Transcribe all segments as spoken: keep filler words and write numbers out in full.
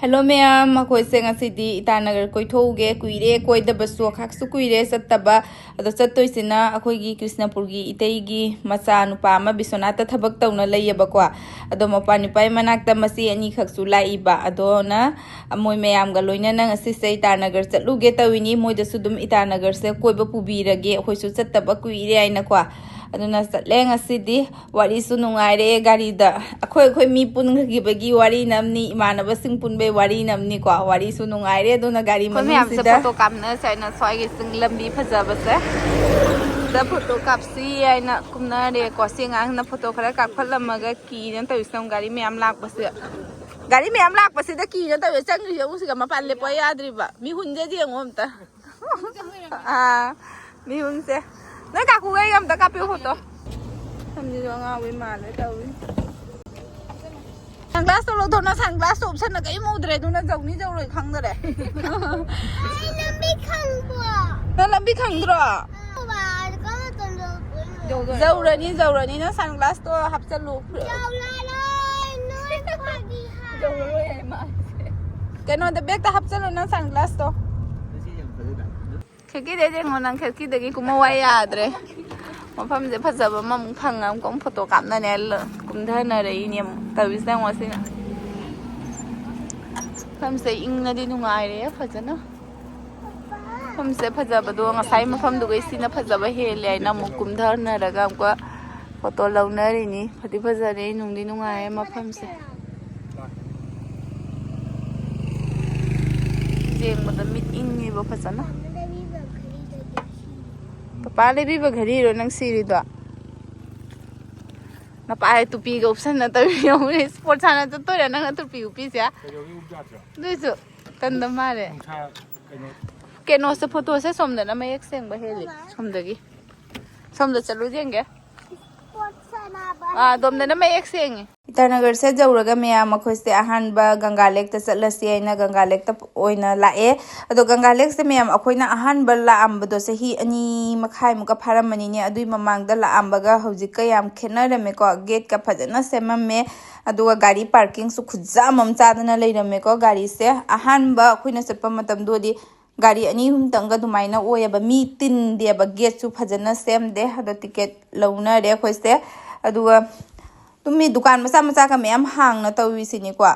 Hello ꯃꯌꯥꯝ, ꯑꯩꯈꯣꯏꯁꯦ ꯉꯁꯤꯗꯤ ꯏꯇꯥꯅꯒꯔ ꯀꯣꯏꯊꯣꯛꯎꯒꯦ꯫ ꯀꯨꯏꯔꯦ ꯀꯣꯏꯗꯕꯁꯨ, ꯈꯥꯛꯁꯨ ꯀꯨꯏꯔꯦ ꯆꯠꯇꯕ꯫ ꯑꯗꯣ ꯆꯠꯇꯣꯏꯁꯤꯅ ꯑꯩꯈꯣꯏꯒꯤ ꯀ꯭ꯔꯤꯁꯅꯄꯨꯔꯒꯤ ꯏꯇꯩꯒꯤ ꯃꯆꯥ ꯅꯨꯄꯥ ꯑꯃ ꯕꯤꯁ꯭ꯋꯥꯅꯥꯊꯇ ꯊꯕꯛ ꯇꯧꯅ ꯂꯩꯌꯦꯕꯀꯣ꯫ ꯑꯗꯣ ꯃꯄꯥ ꯅꯨꯄꯥꯒꯤ ꯃꯅꯥꯛꯇ ꯃꯆꯦ ꯑꯅꯤꯈꯛꯁꯨ ꯂꯥꯛꯏꯕ꯫ ꯑꯗꯨꯅ ꯃꯣꯏ ꯃꯌꯥꯝꯒ ꯂꯣꯏꯅꯅ ꯉꯁꯤꯁꯦ ꯏꯇꯥꯅꯒꯔ ꯆꯠꯂꯨꯒꯦ ꯇꯧꯏꯅꯤ꯫ ꯃꯣꯏꯗꯁꯨ ꯑꯗꯨꯝ ꯏꯇꯥꯅꯒꯔꯁꯦ ꯀꯣꯏꯕ ꯄꯨꯕꯤꯔꯒꯦ, ꯑꯩꯈꯣꯏꯁꯨ ꯆꯠꯇꯕ ꯀꯨꯏꯔꯦ ꯍꯥꯏꯅꯀꯣ꯫ ꯑꯗꯨꯅ ꯆꯠꯂꯦ ꯉꯁꯤꯗꯤ꯫ ꯋꯥꯔꯤꯁꯨ ꯅꯨꯡꯉꯥꯏꯔꯦ ꯒꯥꯔꯤꯗ꯫ ꯑꯩꯈꯣꯏ, ꯑꯩꯈꯣꯏ ꯃꯤ ꯄꯨꯟꯈꯤꯕꯒꯤ ꯋꯥꯔꯤꯅ ꯑꯃꯅꯤ, ꯏꯃꯥꯟꯅꯕꯁꯤꯡ ꯄꯨꯟꯕꯩ ꯋꯥꯔꯤꯅ ꯑꯃꯅꯤꯀꯣ꯫ ꯋꯥꯔꯤꯁꯨ ꯅꯨꯡꯉꯥꯏꯔꯦ꯫ ꯑꯗꯨꯅ ꯒꯥꯔꯤ ꯑꯩꯈꯣꯏ ꯃꯌꯥꯝꯁꯦ ꯃꯅꯨꯡꯁꯤꯗ ꯐꯣꯇꯣ ꯀꯥꯞꯅꯁꯦ ꯍꯥꯏꯅ ꯁ꯭ꯋꯥꯏꯒꯤ ꯆꯤꯡ ꯂꯝꯕꯤ ꯐꯖꯕꯁꯦ ꯁꯤꯗ ꯐꯣꯇꯣ ꯀꯥꯞꯁꯤ ꯍꯥꯏꯅ ꯀꯨꯝꯅꯔꯦꯀꯣ꯫ ꯁꯤ ꯑꯉꯥꯡꯁꯤꯅ ꯐꯣꯇꯣ ꯈꯔ ꯀꯥꯞꯈꯠꯂꯝꯃꯒ ꯀꯤꯅ ꯇꯧꯔꯤꯁꯤꯅ ꯑꯃꯨꯛ ꯒꯥꯔꯤ ꯃꯌꯥꯝ ꯂꯥꯛꯄꯁꯤꯗ꯫ ꯒꯥꯔꯤ ꯃꯌꯥꯝ ꯂꯥꯛꯄꯁꯤꯗ ꯀꯤꯅ ꯇꯧꯔꯤꯁꯦ꯫ ꯆꯪꯉꯤꯁꯦ ꯑꯃꯨꯛ ꯁꯤꯒ ꯃꯄꯥꯟ ꯂꯦꯞꯄ ꯌꯥꯗ꯭ꯔꯤꯕ꯫ ꯃꯤꯍꯨꯟꯁꯦ ꯌꯦꯡꯉꯣ ꯑꯝꯇ꯫ ꯑꯥ, ꯃꯤꯍꯨꯟꯁꯦ꯫ ꯅꯣꯏ ꯀꯥꯀꯨꯒ ꯑꯩꯒ ꯑꯝꯇ ꯀꯥꯞꯄꯤꯌꯨ ꯐꯣꯇꯣ꯫ ꯁꯝꯁꯤꯁꯨ ꯑꯉꯥꯎꯕꯤ ꯃꯥꯜꯂꯦ ꯇꯧꯔꯤ꯫ ꯁꯟꯒ꯭ꯂꯥꯁꯇꯣ ꯂꯧꯊꯣꯛꯅ, ꯁꯟꯒ꯭ꯂꯥꯁꯇꯣ ꯎꯞꯁꯟꯅ ꯀꯔꯤꯝ ꯎꯗ꯭ꯔꯦ, ꯑꯗꯨꯅ ꯖꯧꯅꯤ ꯖꯧꯔꯣꯏ ꯈꯪꯗꯔꯦ꯫ ꯑꯩ ꯂꯝꯕꯤ ꯈꯪꯕ꯭ꯔꯣ? ꯅꯪ ꯂꯝꯕꯤ ꯈꯪꯗ꯭ꯔꯣ? ꯕꯕꯥ, ꯀꯔꯝꯕ ꯃꯇꯝꯗ ꯎꯗꯣꯏꯅꯣ? ꯖꯧꯔꯅꯤ, ꯖꯧꯔꯅꯤ, ꯅꯪ ꯁꯟꯒ꯭ꯂꯥꯁꯇꯣ ꯍꯥꯞꯆꯜꯂꯨ꯫ ꯖꯧꯔꯔꯣꯏ, ꯅꯣꯏ ꯐꯥꯒꯤ ꯍꯥꯏ꯫ ꯖꯧꯔꯔꯣꯏ ꯍꯥꯏ ꯃꯥꯁꯦ꯫ ꯀꯩꯅꯣꯗ, ꯕꯦꯛꯇ ꯍꯥꯞꯆꯜꯂꯨ ꯅꯪ ꯁꯟꯒ꯭ꯂꯥꯁꯇꯣ꯫ ꯈꯤꯔꯀꯤꯗꯩ ꯌꯦꯡꯉꯣ ꯅꯪ, ꯈꯤꯔꯀꯤꯗꯒꯤ ꯀꯨꯝꯃ ꯋꯥ ꯌꯥꯗ꯭ꯔꯦ꯫ ꯃꯐꯝꯁꯦ ꯐꯖꯕ ꯑꯃꯃꯨꯛ ꯐꯪꯉ ꯑꯃꯨꯛꯀ ꯑꯃꯨꯛ ꯐꯣꯇꯣ ꯀꯥꯞꯅꯅꯦ ꯂ-, ꯀꯨꯝꯊꯅꯔꯛꯏꯅꯦ ꯑꯃꯨꯛ꯫ ꯇꯧꯔꯤꯁꯦ ꯌꯦꯡꯉꯣ ꯁꯤꯅ꯫ ꯃꯐꯝꯁꯦ ꯏꯪꯅꯗꯤ ꯅꯨꯡꯉꯥꯏꯔꯦ ꯐꯖꯅ꯫ ꯃꯐꯝꯁꯦ ꯐꯖꯕꯗꯣ ꯉꯁꯥꯏ ꯃꯐꯝꯗꯨꯒꯩ ꯁꯤꯅ ꯐꯖꯕ ꯍꯦꯜꯂꯦ ꯍꯥꯏꯅ ꯑꯃꯨꯛ ꯀꯨꯝꯊꯅꯔꯒ ꯑꯃꯨꯛꯀ ꯐꯣꯇꯣ ꯂꯧꯅꯔꯤꯅꯤ꯫ ꯐꯗꯤ ꯐꯖꯔꯦ, ꯅꯨꯡꯗꯤ ꯅꯨꯡꯉꯥꯏꯌꯦ ꯃꯐꯝꯁꯦ꯫ ꯌꯦꯡꯕꯗ ꯃꯤꯠ ꯏꯪꯉꯦꯕ ꯐꯖꯅ꯫ ꯄꯄꯥ ꯂꯩꯕꯤꯕ ꯘꯔꯤꯔꯣ ꯅꯪ ꯁꯤꯔꯤꯗꯣ? ꯅꯄꯥ ꯇꯨꯄꯤꯒ ꯎꯞꯁꯟꯅ ꯇꯧꯔꯤ ꯌꯦꯡꯉꯨꯅꯦ꯫ ꯁ꯭ꯄꯣꯔꯠ ꯁꯥꯟꯅ ꯆꯠꯇꯣꯏꯔꯥ ꯅꯪꯅ ꯇꯨꯄꯤ ꯎꯞꯄꯤꯁꯦ? ꯀꯩꯗꯧꯕꯒꯤ ꯎꯞ ꯌꯥꯗ꯭ꯔꯤꯅꯣ? ꯑꯗꯨꯏꯁꯨ ꯇꯟꯗ ꯃꯥꯜꯂꯦ꯫ ꯅꯨꯡꯁꯥ ꯀꯩꯅꯣ ꯀꯩꯅꯣꯁꯦ, ꯐꯣꯇꯣꯁꯦ ꯁꯣꯝꯗꯅ ꯃꯌꯦꯛ ꯁꯦꯡꯕ ꯍꯦꯜꯂꯤ꯫ ꯁꯣꯝꯗꯒꯤ꯫ ꯁꯣꯝꯗ ꯆꯠꯂꯨ ꯌꯦꯡꯒꯦ꯫ ꯁ꯭ꯄꯣꯔꯠ ꯁꯥꯟꯅꯕ꯫ ꯑꯥ, ꯑꯗꯣꯝꯗꯅ ꯃꯌꯦꯛ ꯁꯦꯡꯉꯤ꯫ ꯏꯇꯥꯅꯒꯔꯁꯦ ꯌꯧꯔꯒ ꯃꯌꯥꯝ ꯑꯩꯈꯣꯏꯁꯦ ꯑꯍꯥꯟꯕ ꯒꯪꯒꯥ ꯂꯦꯛꯇ ꯆꯠꯂꯁꯤ ꯍꯥꯏꯅ ꯒꯪꯒꯥ ꯂꯦꯛꯇ ꯑꯣꯏꯅ ꯂꯥꯛꯑꯦ꯫ ꯑꯗꯣ ꯒꯪꯒꯥ ꯂꯦꯛꯁꯦ ꯃꯌꯥꯝ ꯑꯩꯈꯣꯏꯅ ꯑꯍꯥꯟꯕ ꯂꯥꯛꯑꯝꯕꯗꯣ ꯆꯍꯤ ꯑꯅꯤ ꯃꯈꯥꯏꯃꯨꯛꯀ ꯐꯥꯔꯝꯃꯅꯤꯅꯦ꯫ ꯑꯗꯨꯏ ꯃꯃꯥꯡꯗ ꯂꯥꯛꯑꯝꯕꯒ ꯍꯧꯖꯤꯛꯀ ꯌꯥꯝ ꯈꯦꯠꯅꯔꯝꯃꯦꯀꯣ꯫ ꯒꯦꯠꯀ ꯐꯖꯅ ꯁꯦꯝꯃꯝꯃꯦ꯫ ꯑꯗꯨꯒ ꯒꯥꯔꯤ ꯄꯥꯔꯀꯤꯡꯁꯨ ꯈꯨꯖꯥꯝ ꯑꯃ ꯆꯥꯗꯅ ꯂꯩꯔꯝꯃꯦꯀꯣ꯫ ꯒꯥꯔꯤꯁꯦ ꯑꯍꯥꯟꯕ ꯑꯩꯈꯣꯏꯅ ꯆꯠꯄ ꯃꯇꯝꯗꯨꯗꯤ ꯒꯥꯔꯤ ꯑꯅꯤ ꯑꯍꯨꯝꯇꯪꯒ ꯑꯗꯨꯃꯥꯏꯅ ꯑꯣꯏꯌꯦꯕ꯫ ꯃꯤ ꯇꯤꯟꯗꯦꯕ, ꯒꯦꯠꯁꯨ ꯐꯖꯅ ꯁꯦꯝꯗꯦ꯫ ꯑꯗꯣ ꯇꯤꯀꯦꯠ ꯂꯧꯅꯔꯦ ꯑꯩꯈꯣꯏꯁꯦ꯫ ꯑꯗꯨꯒ ꯑꯗꯨꯝ ꯃꯤ ꯗꯨꯀꯥꯟ ꯃꯆꯥ ꯃꯆꯥꯒ ꯃꯌꯥꯝ ꯍꯥꯡꯅ ꯇꯧꯔꯤꯁꯤꯅꯤꯀꯣ꯫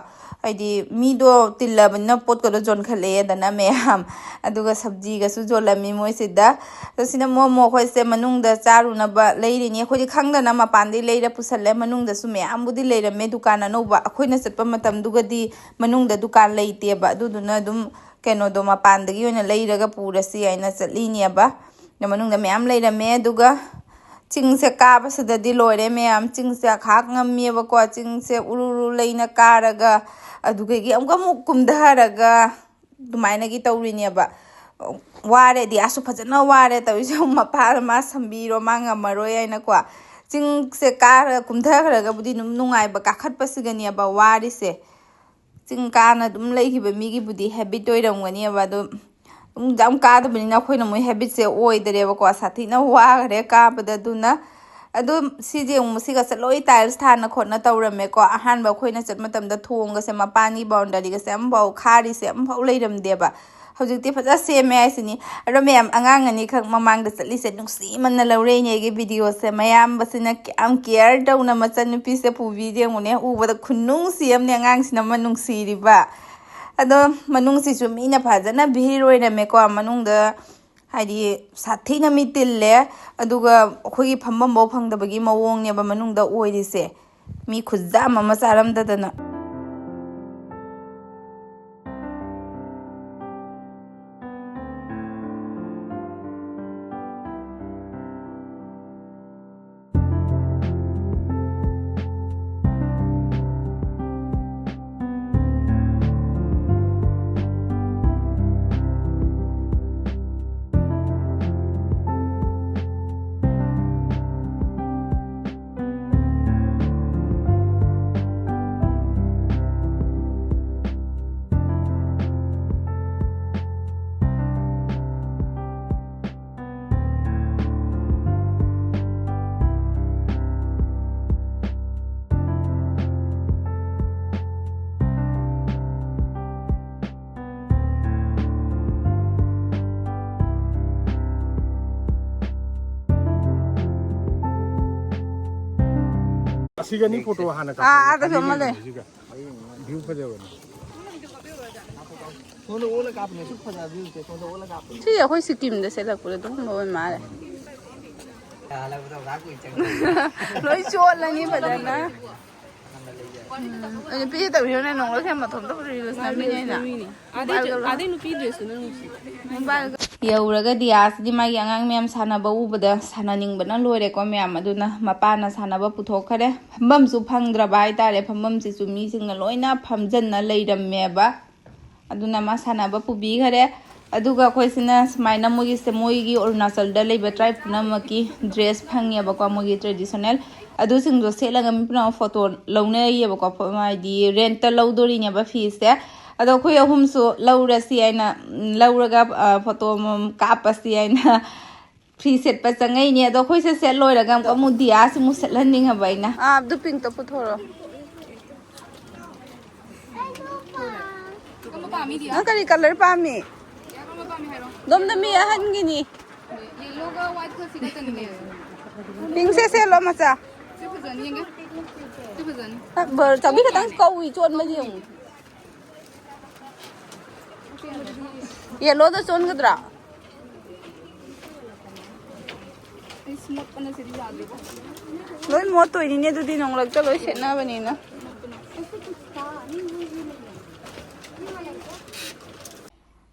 ꯍꯥꯏꯗꯤ ꯃꯤꯗꯣ ꯇꯤꯜꯂꯕꯅꯤꯅ ꯄꯣꯠꯀꯗꯣ ꯌꯣꯟꯈꯠꯂꯛꯑꯦꯗꯅ ꯃꯌꯥꯝ꯫ ꯑꯗꯨꯒ ꯁꯕꯖꯤꯒꯁꯨ ꯌꯣꯜꯂꯝꯃꯤ ꯃꯣꯏꯁꯤꯗ꯫ ꯑꯗꯣ ꯁꯤꯅ ꯃꯣꯃꯣ ꯑꯩꯈꯣꯏꯁꯦ ꯃꯅꯨꯡꯗ ꯆꯥꯔꯨꯅꯕ ꯂꯩꯔꯤꯅꯤ꯫ ꯑꯩꯈꯣꯏꯗꯤ ꯈꯪꯗꯅ ꯃꯄꯥꯟꯗꯩ ꯂꯩꯔ ꯄꯨꯁꯜꯂꯦ꯫ ꯃꯅꯨꯡꯗꯁꯨ ꯃꯌꯥꯝꯕꯨꯗꯤ ꯂꯩꯔꯝꯃꯦ ꯗꯨꯀꯥꯟ ꯑꯅꯧꯕ꯫ ꯑꯩꯈꯣꯏꯅ ꯆꯠꯄ ꯃꯇꯝꯗꯨꯒꯗꯤ ꯃꯅꯨꯡꯗ ꯗꯨꯀꯥꯟ ꯂꯩꯇꯦꯕ꯫ ꯑꯗꯨꯗꯨꯅ ꯑꯗꯨꯝ ꯀꯩꯅꯣꯗꯣ ꯃꯄꯥꯟꯗꯒꯤ ꯑꯣꯏꯅ ꯂꯩꯔꯒ ꯄꯨꯔꯁꯤ ꯍꯥꯏꯅ ꯆꯠꯂꯤꯅꯦꯕ꯫ ꯑꯗꯣ ꯃꯅꯨꯡꯗ ꯃꯌꯥꯝ ꯂꯩꯔꯝꯃꯦ꯫ ꯑꯗꯨꯒ ꯆꯤꯡꯁꯦ ꯀꯥꯕꯁꯤꯗꯗꯤ ꯂꯣꯏꯔꯦ ꯃꯌꯥꯝ꯫ ꯆꯤꯡꯁꯦ ꯈꯥꯛ ꯉꯝꯃꯦꯕꯀꯣ꯫ ꯆꯤꯡꯁꯦ ꯎꯔꯨ ꯎꯔꯨ ꯂꯩꯅ ꯀꯥꯔꯒ ꯑꯗꯨꯗꯒꯤ ꯑꯃꯨꯛꯀ ꯑꯃꯨꯛ ꯀꯨꯝꯊꯔꯒ ꯑꯗꯨꯃꯥꯏꯅꯒꯤ ꯇꯧꯔꯤꯅꯦꯕ꯫ ꯋꯥꯔꯦꯗꯤ ꯑꯁꯨ ꯐꯖꯅ ꯋꯥꯔꯦ ꯇꯧꯔꯤꯁꯦ꯫ ꯃꯄꯥ ꯃꯥ ꯁꯝꯕꯤꯔꯣ, ꯃꯥ ꯉꯝꯃꯔꯣꯏ ꯍꯥꯏꯅꯀꯣ꯫ ꯆꯤꯡꯁꯦ ꯀꯥꯔꯒ ꯀꯨꯝꯊꯈ꯭ꯔꯒꯕꯨꯗꯤ ꯑꯗꯨꯝ ꯅꯨꯡꯉꯥꯏꯕ, ꯀꯥꯈꯠꯄꯁꯤꯒꯅꯦꯕ ꯋꯥꯔꯤꯁꯦ꯫ ꯆꯤꯡ ꯀꯥꯅ ꯑꯗꯨꯝ ꯂꯩꯈꯤꯕ ꯃꯤꯒꯤꯕꯨꯗꯤ ꯍꯦꯕꯤꯠ ꯑꯣꯏꯔꯝꯒꯅꯦꯕ꯫ ꯑꯗꯣ ꯑꯗꯨꯝ ꯌꯥꯝ ꯀꯥꯗꯕꯅꯤꯅ ꯑꯩꯈꯣꯏꯅ ꯃꯣꯏ ꯍꯦꯕꯤꯠꯁꯦ ꯑꯣꯏꯗꯔꯦꯕꯀꯣ꯫ ꯁꯥꯊꯤꯅ ꯋꯥꯈ꯭ꯔꯦ ꯀꯥꯕꯗ꯫ ꯑꯗꯨꯅ ꯑꯗꯣ ꯁꯤꯁꯦ ꯑꯃꯨꯛ ꯁꯤꯒ ꯂꯣꯏ ꯇꯥꯏꯜꯁ ꯊꯥꯅ ꯈꯣꯠꯅ ꯇꯧꯔꯝꯃꯦꯀꯣ꯫ ꯑꯍꯥꯟꯕ ꯑꯩꯈꯣꯏꯅ ꯆꯠꯄ ꯃꯇꯝꯗ ꯊꯣꯡꯒꯁꯦ, ꯃꯄꯥꯟꯒꯤ ꯕꯥꯎꯟꯗꯔꯤꯒꯁꯦ ꯑꯃꯐꯥꯎ, ꯈꯥꯔꯤꯁꯦ ꯑꯃꯐꯥꯎ ꯂꯩꯔꯝꯗꯦꯕ꯫ ꯍꯧꯖꯤꯛꯇꯤ ꯐꯖꯅ ꯁꯦꯝꯃꯦ ꯍꯥꯏꯁꯤꯅꯤ꯫ ꯑꯗꯣ ꯃꯌꯥꯝ, ꯑꯉꯥꯡ ꯑꯅꯤꯈꯛ ꯃꯃꯥꯡꯗ ꯆꯠꯂꯤꯁꯦ ꯅꯨꯡꯁꯤꯃꯟꯅ ꯂꯧꯔꯛꯏꯅꯦ ꯑꯩꯒꯤ ꯚꯤꯗꯤꯑꯣꯁꯦ꯫ ꯃꯌꯥꯝꯕꯁꯤꯅ ꯀꯌꯥꯝ ꯀꯤꯌꯔ ꯇꯧꯅ ꯃꯆꯟꯅꯨꯄꯤꯁꯦ ꯄꯨꯕꯤꯗꯦ ꯌꯦꯡꯉꯨꯅꯦ꯫ ꯎꯕꯗ ꯈꯨꯅꯨꯡꯁꯤ ꯑꯃꯅꯦ ꯑꯉꯥꯡꯁꯤꯅ ꯑꯃ ꯅꯨꯡꯁꯤꯔꯤꯕ꯫ ꯑꯗꯣ ꯃꯅꯨꯡꯁꯤꯁꯨ ꯃꯤꯅ ꯐꯖꯅ ꯚꯤꯔ ꯑꯣꯏꯔꯝꯃꯦꯀꯣ꯫ ꯃꯅꯨꯡꯗ ꯍꯥꯏꯗꯤ ꯁꯥꯊꯤꯅ ꯃꯤ ꯇꯤꯜꯂꯦ꯫ ꯑꯗꯨꯒ ꯑꯩꯈꯣꯏꯒꯤ ꯐꯝꯐꯝꯐꯥꯎ ꯐꯪꯗꯕꯒꯤ ꯃꯑꯣꯡꯅꯦꯕ ꯃꯅꯨꯡꯗ ꯑꯣꯏꯔꯤꯁꯦ꯫ ꯃꯤ ꯈꯨꯌꯥꯝ ꯑꯃ ꯆꯥꯔꯝꯗꯗꯅ꯫ ꯁꯤꯒꯅꯤ ꯐꯣꯇꯣ ꯍꯥꯟꯅ ꯑꯥ, ꯑꯥꯗꯁꯨ ꯑꯃ ꯂꯩ꯫ ꯀꯥꯞꯄꯒ ꯁꯤꯒ꯫ ꯚ꯭ꯌꯨ ꯐꯖꯕꯅꯦ꯫ ꯁꯣꯝꯗ ꯑꯣꯜꯂ ꯀꯥꯞꯄꯅꯦ, ꯑꯁꯨꯛ ꯐꯖꯕ ꯚ꯭ꯌꯨꯁꯦ ꯁꯣꯝꯗ ꯑꯣꯜꯂ ꯀꯥꯞꯄꯅꯦ꯫ ꯁꯤ ꯑꯩꯈꯣꯏ ꯁꯤꯀꯤꯝꯗ ꯁꯦꯠꯂꯛꯄꯗ ꯑꯗꯨꯒꯨꯝꯕ ꯑꯣꯏ ꯃꯥꯜꯂꯦ꯫ ꯂꯣꯏ ꯆꯣꯠꯂꯅꯤ ꯐꯖꯅ꯫ ꯎꯝ, ꯑꯗꯨ ꯅꯨꯄꯤꯁꯦ ꯇꯧꯔꯤꯁꯤꯅ ꯅꯣꯡꯂꯛꯁꯦ ꯃꯊꯣꯝꯇ ꯔꯤꯜꯁ ꯅꯝꯃꯤꯅꯦ ꯑꯩꯅ꯫ ꯑꯗꯩ ꯅꯨꯄꯤ ꯗ꯭ꯔꯦꯁꯇꯨꯅ ꯅꯨꯡꯁꯤ꯫ ꯌꯧꯔꯒꯗꯤ ꯑꯥꯁꯤꯗꯤ ꯃꯥꯒꯤ ꯑꯉꯥꯡ ꯃꯌꯥꯝ ꯁꯥꯟꯅꯕ ꯎꯕꯗ ꯁꯥꯟꯅꯅꯤꯡꯕꯅ ꯂꯣꯏꯔꯦꯀꯣ ꯃꯌꯥꯝ꯫ ꯑꯗꯨꯅ ꯃꯄꯥꯅ ꯁꯥꯟꯅꯕ ꯄꯨꯊꯣꯛꯈꯔꯦ꯫ ꯐꯝꯐꯝꯁꯨ ꯐꯪꯗ꯭ꯔꯕ ꯍꯥꯏꯇꯥꯔꯦ꯫ ꯐꯝꯐꯝꯁꯤꯁꯨ ꯃꯤꯁꯤꯡꯅ ꯂꯣꯏꯅ ꯐꯝꯖꯟꯅ ꯂꯩꯔꯝꯃꯦꯕ꯫ ꯑꯗꯨꯅ ꯃꯥ ꯁꯥꯟꯅꯕ ꯄꯨꯕꯤꯈꯔꯦ꯫ ꯑꯗꯨꯒ ꯑꯩꯈꯣꯏꯁꯤꯅ ꯁꯨꯃꯥꯏꯅ ꯃꯣꯏꯒꯤꯁꯦ, ꯃꯣꯏꯒꯤ ꯑꯔꯨꯅꯥꯆꯜꯗ ꯂꯩꯕ ꯇ꯭ꯔꯥꯏꯕ ꯄꯨꯝꯅꯃꯛꯀꯤ ꯗ꯭ꯔꯦꯁ ꯐꯪꯉꯦꯕꯀꯣ, ꯃꯣꯏꯒꯤ ꯇ꯭ꯔꯦꯗꯤꯁꯅꯦꯜ꯫ ꯑꯗꯨꯁꯤꯡꯗꯣ ꯁꯦꯠꯂꯒ ꯃꯤ ꯄꯨꯝꯅꯃꯛ ꯐꯣꯇꯣ ꯂꯧꯅꯩꯌꯦꯕꯀꯣ, ꯐꯣ-, ꯍꯥꯏꯗꯤ ꯔꯦꯟꯠꯇ ꯂꯧꯗꯣꯔꯤꯅꯦꯕ ꯐꯤꯁꯦ꯫ ꯑꯗꯣ ꯑꯩꯈꯣꯏ ꯑꯍꯨꯝꯁꯨ ꯂꯧꯔꯁꯤ ꯍꯥꯏꯅ, ꯎꯝ, ꯂꯧꯔꯒ, ꯑ, ꯐꯣꯇꯣ ꯑꯃꯃꯝ ꯀꯥꯞꯄꯁꯤ ꯍꯥꯏꯅ ꯐꯤ ꯁꯦꯠꯄ ꯆꯪꯉꯛꯏꯅꯦ꯫ ꯑꯗꯣ ꯑꯩꯈꯣꯏꯁꯦ ꯁꯦꯠ ꯂꯣꯏꯔꯒ ꯑꯃꯨꯛ, ꯑꯃꯨꯛ ꯗꯤꯌꯥꯁꯤ ꯑꯃꯨꯛ ꯁꯦꯠꯍꯟꯅꯤꯡꯉꯕ ꯑꯩꯅ꯫ ꯑꯥ, ꯑꯗꯨ ꯄꯤꯡꯛꯇꯣ ꯄꯨꯊꯣꯔꯛꯑꯣ꯫ ꯀꯔꯝꯕ ꯄꯥꯝꯃꯤ, ꯗꯤꯌꯥ? ꯅꯪ ꯀꯔꯤ ꯀꯂꯔ ꯄꯥꯝꯃꯤ? ꯗꯤꯌꯥ, ꯀꯔꯝꯕ ꯄꯥꯝꯃꯤ ꯍꯥꯏꯔꯣ꯫ ꯑꯗꯣꯝꯗ ꯃꯤ ꯑꯍꯟꯒꯤꯅꯤ꯫ ꯌꯦꯜꯂꯣꯒ ꯋꯥꯏꯠꯀ ꯁꯤ ꯈꯛꯇꯅꯤꯅꯦ꯫ ꯄꯤꯡꯁꯦ ꯁꯦꯠꯂꯣ, ꯃꯆꯥ꯫ ꯁꯤ ꯐꯖꯅꯤ, ꯌꯦꯡꯒꯦ꯫ ꯁꯤ ꯐꯖꯅꯤ꯫ ꯆꯥꯕꯤ ꯈꯛꯇꯪ ꯀꯧꯏ, ꯆꯣꯟꯕꯗꯤ ꯌꯦꯡꯉꯨ꯫ ꯌꯦꯜꯂꯣꯗ ꯆꯣꯟꯒꯗ꯭ꯔꯥ? ꯑꯩꯁ, ꯃꯣꯠꯄꯅ ꯁꯤꯗꯤ ꯌꯥꯗ꯭ꯔꯦꯕꯣ꯫ ꯂꯣꯏ ꯃꯣꯠꯇꯣꯏꯅꯤꯅꯦ ꯑꯗꯨꯗꯤ, ꯅꯣꯡꯂꯛꯇ ꯂꯣꯏ ꯁꯦꯠꯅꯕꯅꯤꯅ꯫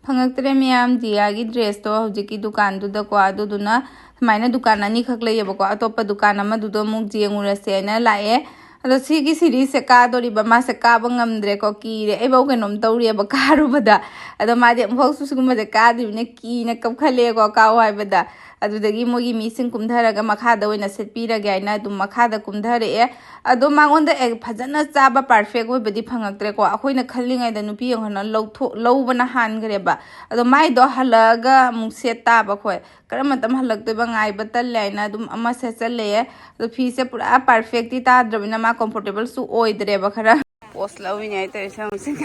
ꯐꯪꯉꯛꯇ꯭ꯔꯦ ꯃꯌꯥꯝ, ꯗꯤꯌꯥꯒꯤ ꯗ꯭ꯔꯦꯁꯇꯣ ꯍꯧꯖꯤꯛꯀꯤ ꯗꯨꯀꯥꯟꯗꯨꯗꯀꯣ꯫ ꯑꯗꯨꯗꯨꯅ ꯁꯨꯃꯥꯏꯅ ꯗꯨꯀꯥꯟ ꯑꯅꯤꯈꯛ ꯂꯩꯌꯦꯕꯀꯣ, ꯑꯇꯣꯞꯄ ꯗꯨꯀꯥꯟ ꯑꯃꯗꯨꯗ ꯑꯃꯨꯛ ꯌꯦꯡꯉꯨꯔꯁꯦꯅ ꯂꯥꯛꯑꯦ꯫ ꯑꯗꯣ ꯁꯤꯒꯤ ꯁꯤꯔꯤꯁꯁꯦ ꯀꯥꯗꯣꯔꯤꯕ, ꯃꯥꯁꯦ ꯀꯥꯕ ꯉꯝꯗ꯭ꯔꯦꯀꯣ, ꯀꯤꯔꯦ꯫ ꯑꯩꯐꯧ ꯀꯩꯅꯣꯝ ꯇꯧꯔꯤꯑꯕ ꯀꯥꯔꯨꯕꯗ꯫ ꯑꯗꯣ ꯃꯥꯗꯤ ꯑꯃꯨꯛꯐꯥꯎꯁꯨ ꯁꯤꯒꯨꯝꯕꯁꯦ ꯀꯥꯗ꯭ꯔꯤꯕꯅꯤꯅ ꯀꯤꯅ ꯀꯞꯈꯠꯂꯛꯑꯦꯀꯣ, ꯀꯥꯎ ꯍꯥꯏꯕꯗ꯫ ꯑꯗꯨꯗꯒꯤ ꯃꯣꯏꯒꯤ ꯃꯤꯁꯤꯡ ꯀꯨꯝꯊꯔꯒ ꯃꯈꯥꯗ ꯑꯣꯏꯅ ꯁꯦꯠꯄꯤꯔꯒꯦ ꯍꯥꯏꯅ ꯑꯗꯨꯝ ꯃꯈꯥꯗ ꯀꯨꯝꯊꯔꯛꯑꯦ꯫ ꯑꯗꯣ ꯃꯉꯣꯟꯗ ꯑꯦ-, ꯐꯖꯅ ꯆꯥꯕ ꯄꯥꯔꯐꯦꯛ ꯑꯣꯏꯕꯗꯤ ꯐꯪꯉꯛꯇ꯭ꯔꯦꯀꯣ꯫ ꯑꯩꯈꯣꯏꯅ ꯈꯜꯂꯤꯉꯩꯗ ꯅꯨꯄꯤ ꯑꯃꯈꯛꯅ ꯂꯧꯊꯣꯛ-, ꯂꯧꯕꯅ ꯍꯥꯟꯈ꯭ꯔꯦꯕ꯫ ꯑꯗꯣ ꯃꯥꯏꯗꯣ ꯍꯜꯂꯛꯑꯒ ꯑꯃꯨꯛ ꯁꯦꯠ ꯇꯥꯕ ꯑꯩꯈꯣꯏ꯫ ꯀꯔꯝꯕ ꯃꯇꯝ ꯍꯜꯂꯛꯇꯣꯏꯕ ꯉꯥꯏꯕ ꯇꯜꯂꯦ ꯍꯥꯏꯅ ꯑꯗꯨꯝ ꯑꯃ ꯁꯦꯠꯆꯜꯂꯛꯑꯦ꯫ ꯑꯗꯣ ꯐꯤꯁꯦ ꯄꯨꯔꯥ ꯄꯥꯔꯐꯦꯛꯇꯤ ꯇꯥꯗ꯭ꯔꯕꯅꯤꯅ ꯃꯥ ꯀꯝꯐꯣꯔꯇꯦꯕꯜꯁꯨ ꯑꯣꯏꯗ꯭ꯔꯦꯕ ꯈꯔ꯫ ꯄꯣꯁ ꯂꯧꯔꯤꯅꯦ ꯍꯥꯏꯇꯥꯔꯦ ꯁꯪꯁꯤꯡ꯫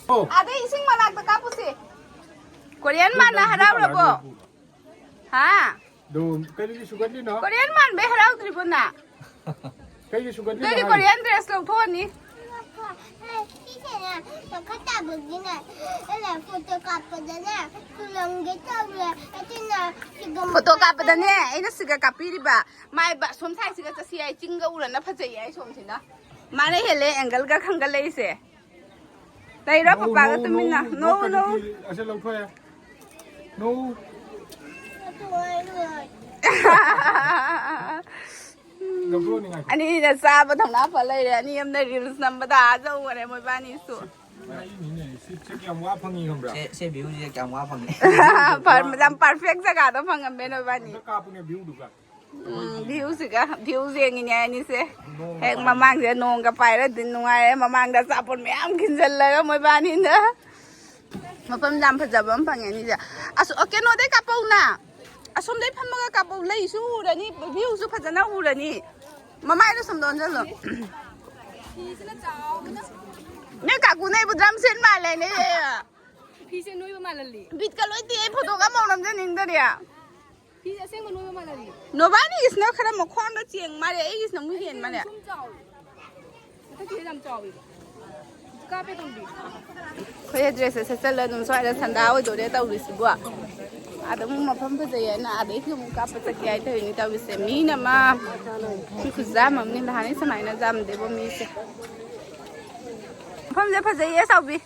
ꯑꯣ꯫ ꯑꯥꯗꯩ ꯏꯁꯤꯡ ꯃꯅꯥꯛꯇ ꯀꯥꯞꯄꯨꯁꯦ꯫ ꯀꯣꯔꯤꯌꯟ ꯃꯥꯟꯅ ꯍꯔꯥꯎꯔꯕꯣ? ꯍꯥ? ꯑꯗꯨ ꯀꯔꯤꯒꯤ ꯁꯨꯒꯠꯂꯤꯅꯣ? ꯀꯣꯔꯤꯌꯟ ꯃꯥꯟꯕꯩ ꯍꯔꯥꯎꯗ꯭ꯔꯤꯕꯣ ꯅꯪ? ꯀꯩꯒꯤ ꯁꯨꯒꯠꯂꯤꯅꯣ ꯅꯣꯏꯒꯤ ꯍꯥꯏ? Korean dress ꯂꯧꯊꯣꯛꯑꯅꯤ꯫ ꯁꯤꯁꯦꯅꯦ, ꯇꯪꯈꯥꯏ ꯇꯥꯕꯒꯤꯅꯦ, ꯑꯩꯅ photo ꯀꯥꯞꯄꯗꯅꯦ, ꯇꯨꯔꯝꯒꯦ ꯇꯧꯔꯦ꯫ ꯑꯗꯨꯅ ꯁꯤꯒ photo ꯀꯥꯞꯄꯗꯅꯦ, ꯑꯩꯅ ꯁꯤꯒ ꯀꯥꯞꯄꯤꯔꯤꯕ꯫ ꯃꯥꯏ ꯕ-, ꯁꯣꯝ side ꯁꯤꯒ ꯆꯠꯁꯤ ꯍꯥꯏ, ꯆꯤꯡꯒ ꯎꯔꯅ ꯐꯖꯩ ꯍꯥꯏ ꯁꯣꯝꯁꯤꯅ꯫ ꯃꯥꯅ ꯍꯦꯜꯂꯦ angle ꯒ ꯈꯪꯒꯠꯂꯛꯏꯁꯦ꯫ ꯂꯩꯔꯣ, no, ꯄꯄꯥꯒ no, ꯇꯨꯃꯤꯟꯅ꯫ No, no, no, no, no꯫ ꯀꯔꯤꯒꯤ ꯑꯁꯤ ꯂꯧꯊꯣꯛꯑꯦ? No꯫ ꯂꯧꯊꯣꯛꯑꯅꯤ ꯉꯥꯏꯈꯣ꯫ ꯑꯅꯤꯅ ꯆꯥꯕ ꯊꯧꯅꯥ ꯐ ꯂꯩꯔꯦ꯫ ꯑꯅꯤ ꯑꯃꯅ reels ꯅꯝꯕꯗ ꯑꯥ ꯌꯧꯈꯔꯦ ꯃꯣꯏꯕꯥꯅꯤꯁꯨ꯫ ꯑꯩꯅꯤꯅꯦ, ꯁꯤ, ꯁꯤ ꯀꯌꯥꯝ ꯋꯥ ꯐꯪꯉꯤ ꯈꯪꯕ꯭ꯔꯥ? ꯁꯦ, ꯁꯦ view ꯁꯦ ꯀꯌꯥꯝ ꯋꯥ ꯐꯪꯉꯤ? ꯐꯔ-, ꯌꯥꯝ perfect ꯖꯒꯥꯗꯣ ꯐꯪꯉꯝꯃꯦ ꯅꯣꯏꯕꯥꯅꯤ꯫ ꯑꯝꯇ ꯀꯥꯞꯄꯨꯅꯦ view ꯗꯨꯒ꯫ ꯎꯝ, view ꯁꯤꯒ, view ꯌꯦꯡꯉꯤꯅꯦ ꯑꯅꯤꯁꯦ꯫ ꯅꯣꯡ ꯍꯦꯛ ꯄꯥꯏ꯫ ꯃꯃꯥꯡꯁꯤꯗ ꯅꯣꯡꯒ ꯄꯥꯏꯔꯗꯤ ꯅꯨꯡꯉꯥꯏꯔꯦ꯫ ꯃꯃꯥꯡꯗ ꯑꯆꯥꯄꯣꯠ ꯃꯌꯥꯝ ꯈꯤꯟꯖꯜꯂꯒ ꯃꯣꯏꯕꯥꯅꯤꯅ꯫ ꯃꯐꯝ ꯌꯥꯝ ꯐꯖꯕ ꯑꯃ ꯐꯪꯉꯦ ꯑꯅꯤꯁꯦ꯫ ꯑꯁ, ꯑ, ꯀꯩꯅꯣꯗꯩ ꯀꯥꯞꯄꯧꯅ꯫ ꯑꯁꯣꯝꯗꯩ ꯐꯝꯃꯒ ꯀꯥꯞꯄꯧ꯫ ꯂꯩꯁꯨ ꯎꯔꯅꯤ, view ꯁꯨ ꯐꯖꯅ ꯎꯔꯅꯤ꯫ ꯃꯃꯥꯏꯗꯣ ꯁꯣꯝꯗ ꯑꯣꯟꯁꯤꯜꯂꯣ꯫ ꯐꯤꯁꯤꯅ ꯆꯥꯎꯕꯅ꯫ ꯅꯣꯏ ꯀꯥꯀꯨꯅ ꯑꯩꯕꯨ drum set ꯃꯥꯜꯂꯦꯅꯦ꯫ ꯐꯤꯁꯦ ꯅꯣꯏꯕ ꯃꯥꯜꯍꯜꯂꯤ꯫ ꯕꯤꯠꯀ ꯂꯣꯏ ꯇꯦꯛꯑꯦ, photo ꯒ ꯑꯃꯨꯛ ꯅꯝꯖꯅꯤꯡꯗꯔꯦ꯫ ꯐꯤ ꯑꯁꯦꯡꯕ ꯅꯣꯏꯕ ꯃꯥꯜꯍꯜꯂꯤ꯫ ꯅꯣꯏꯕꯥꯅꯤꯒꯤꯁꯤꯅ ꯈꯔ ꯃꯈ꯭ꯋꯥꯡꯗ ꯆꯦꯡ ꯃꯥꯜꯂꯦ, ꯑꯩꯒꯤꯁꯤꯅ ꯑꯃꯨꯛ ꯍꯦꯟ ꯃꯥꯜꯂꯦ꯫ ꯁꯨꯝ ꯆꯥꯎꯋꯤ꯫ ꯃꯊꯛꯀꯤꯁꯦ ꯌꯥꯝ ꯆꯥꯎꯋꯤ꯫ ꯀꯥꯞꯄꯦ ꯇꯣꯝꯕꯤ꯫ ꯑꯩꯈꯣꯏ dress ꯁꯦ ꯁꯦꯠꯆꯜꯂ ꯑꯗꯨꯝ ꯁ꯭ꯋꯥꯏꯗ ꯁꯟꯗꯥ ꯑꯣꯏꯗꯣꯔꯦ ꯇꯧꯔꯤꯁꯤꯕꯨ꯫ ꯑꯥꯗ ꯑꯃꯨꯛ ꯃꯐꯝ ꯐꯖꯩ ꯍꯥꯏꯅ ꯑꯥꯗꯩꯁꯨ ꯑꯃꯨꯛ ꯀꯥꯞꯄ ꯆꯠꯀꯦ ꯍꯥꯏ ꯇꯧꯔꯤꯅꯤ ꯇꯧꯔꯤꯁꯦ꯫ ꯃꯤꯅ ꯑꯃ ꯈꯨꯖꯥꯝ ꯑꯃꯅꯤ, ꯅꯍꯥꯟꯒꯩ ꯁꯨꯃꯥꯏꯅ ꯖꯥꯝꯗꯦꯕꯣ ꯃꯤꯁꯦ꯫ ꯃꯐꯝꯁꯦ ꯐꯖꯩꯌꯦ ꯆꯥꯎꯕꯤ꯫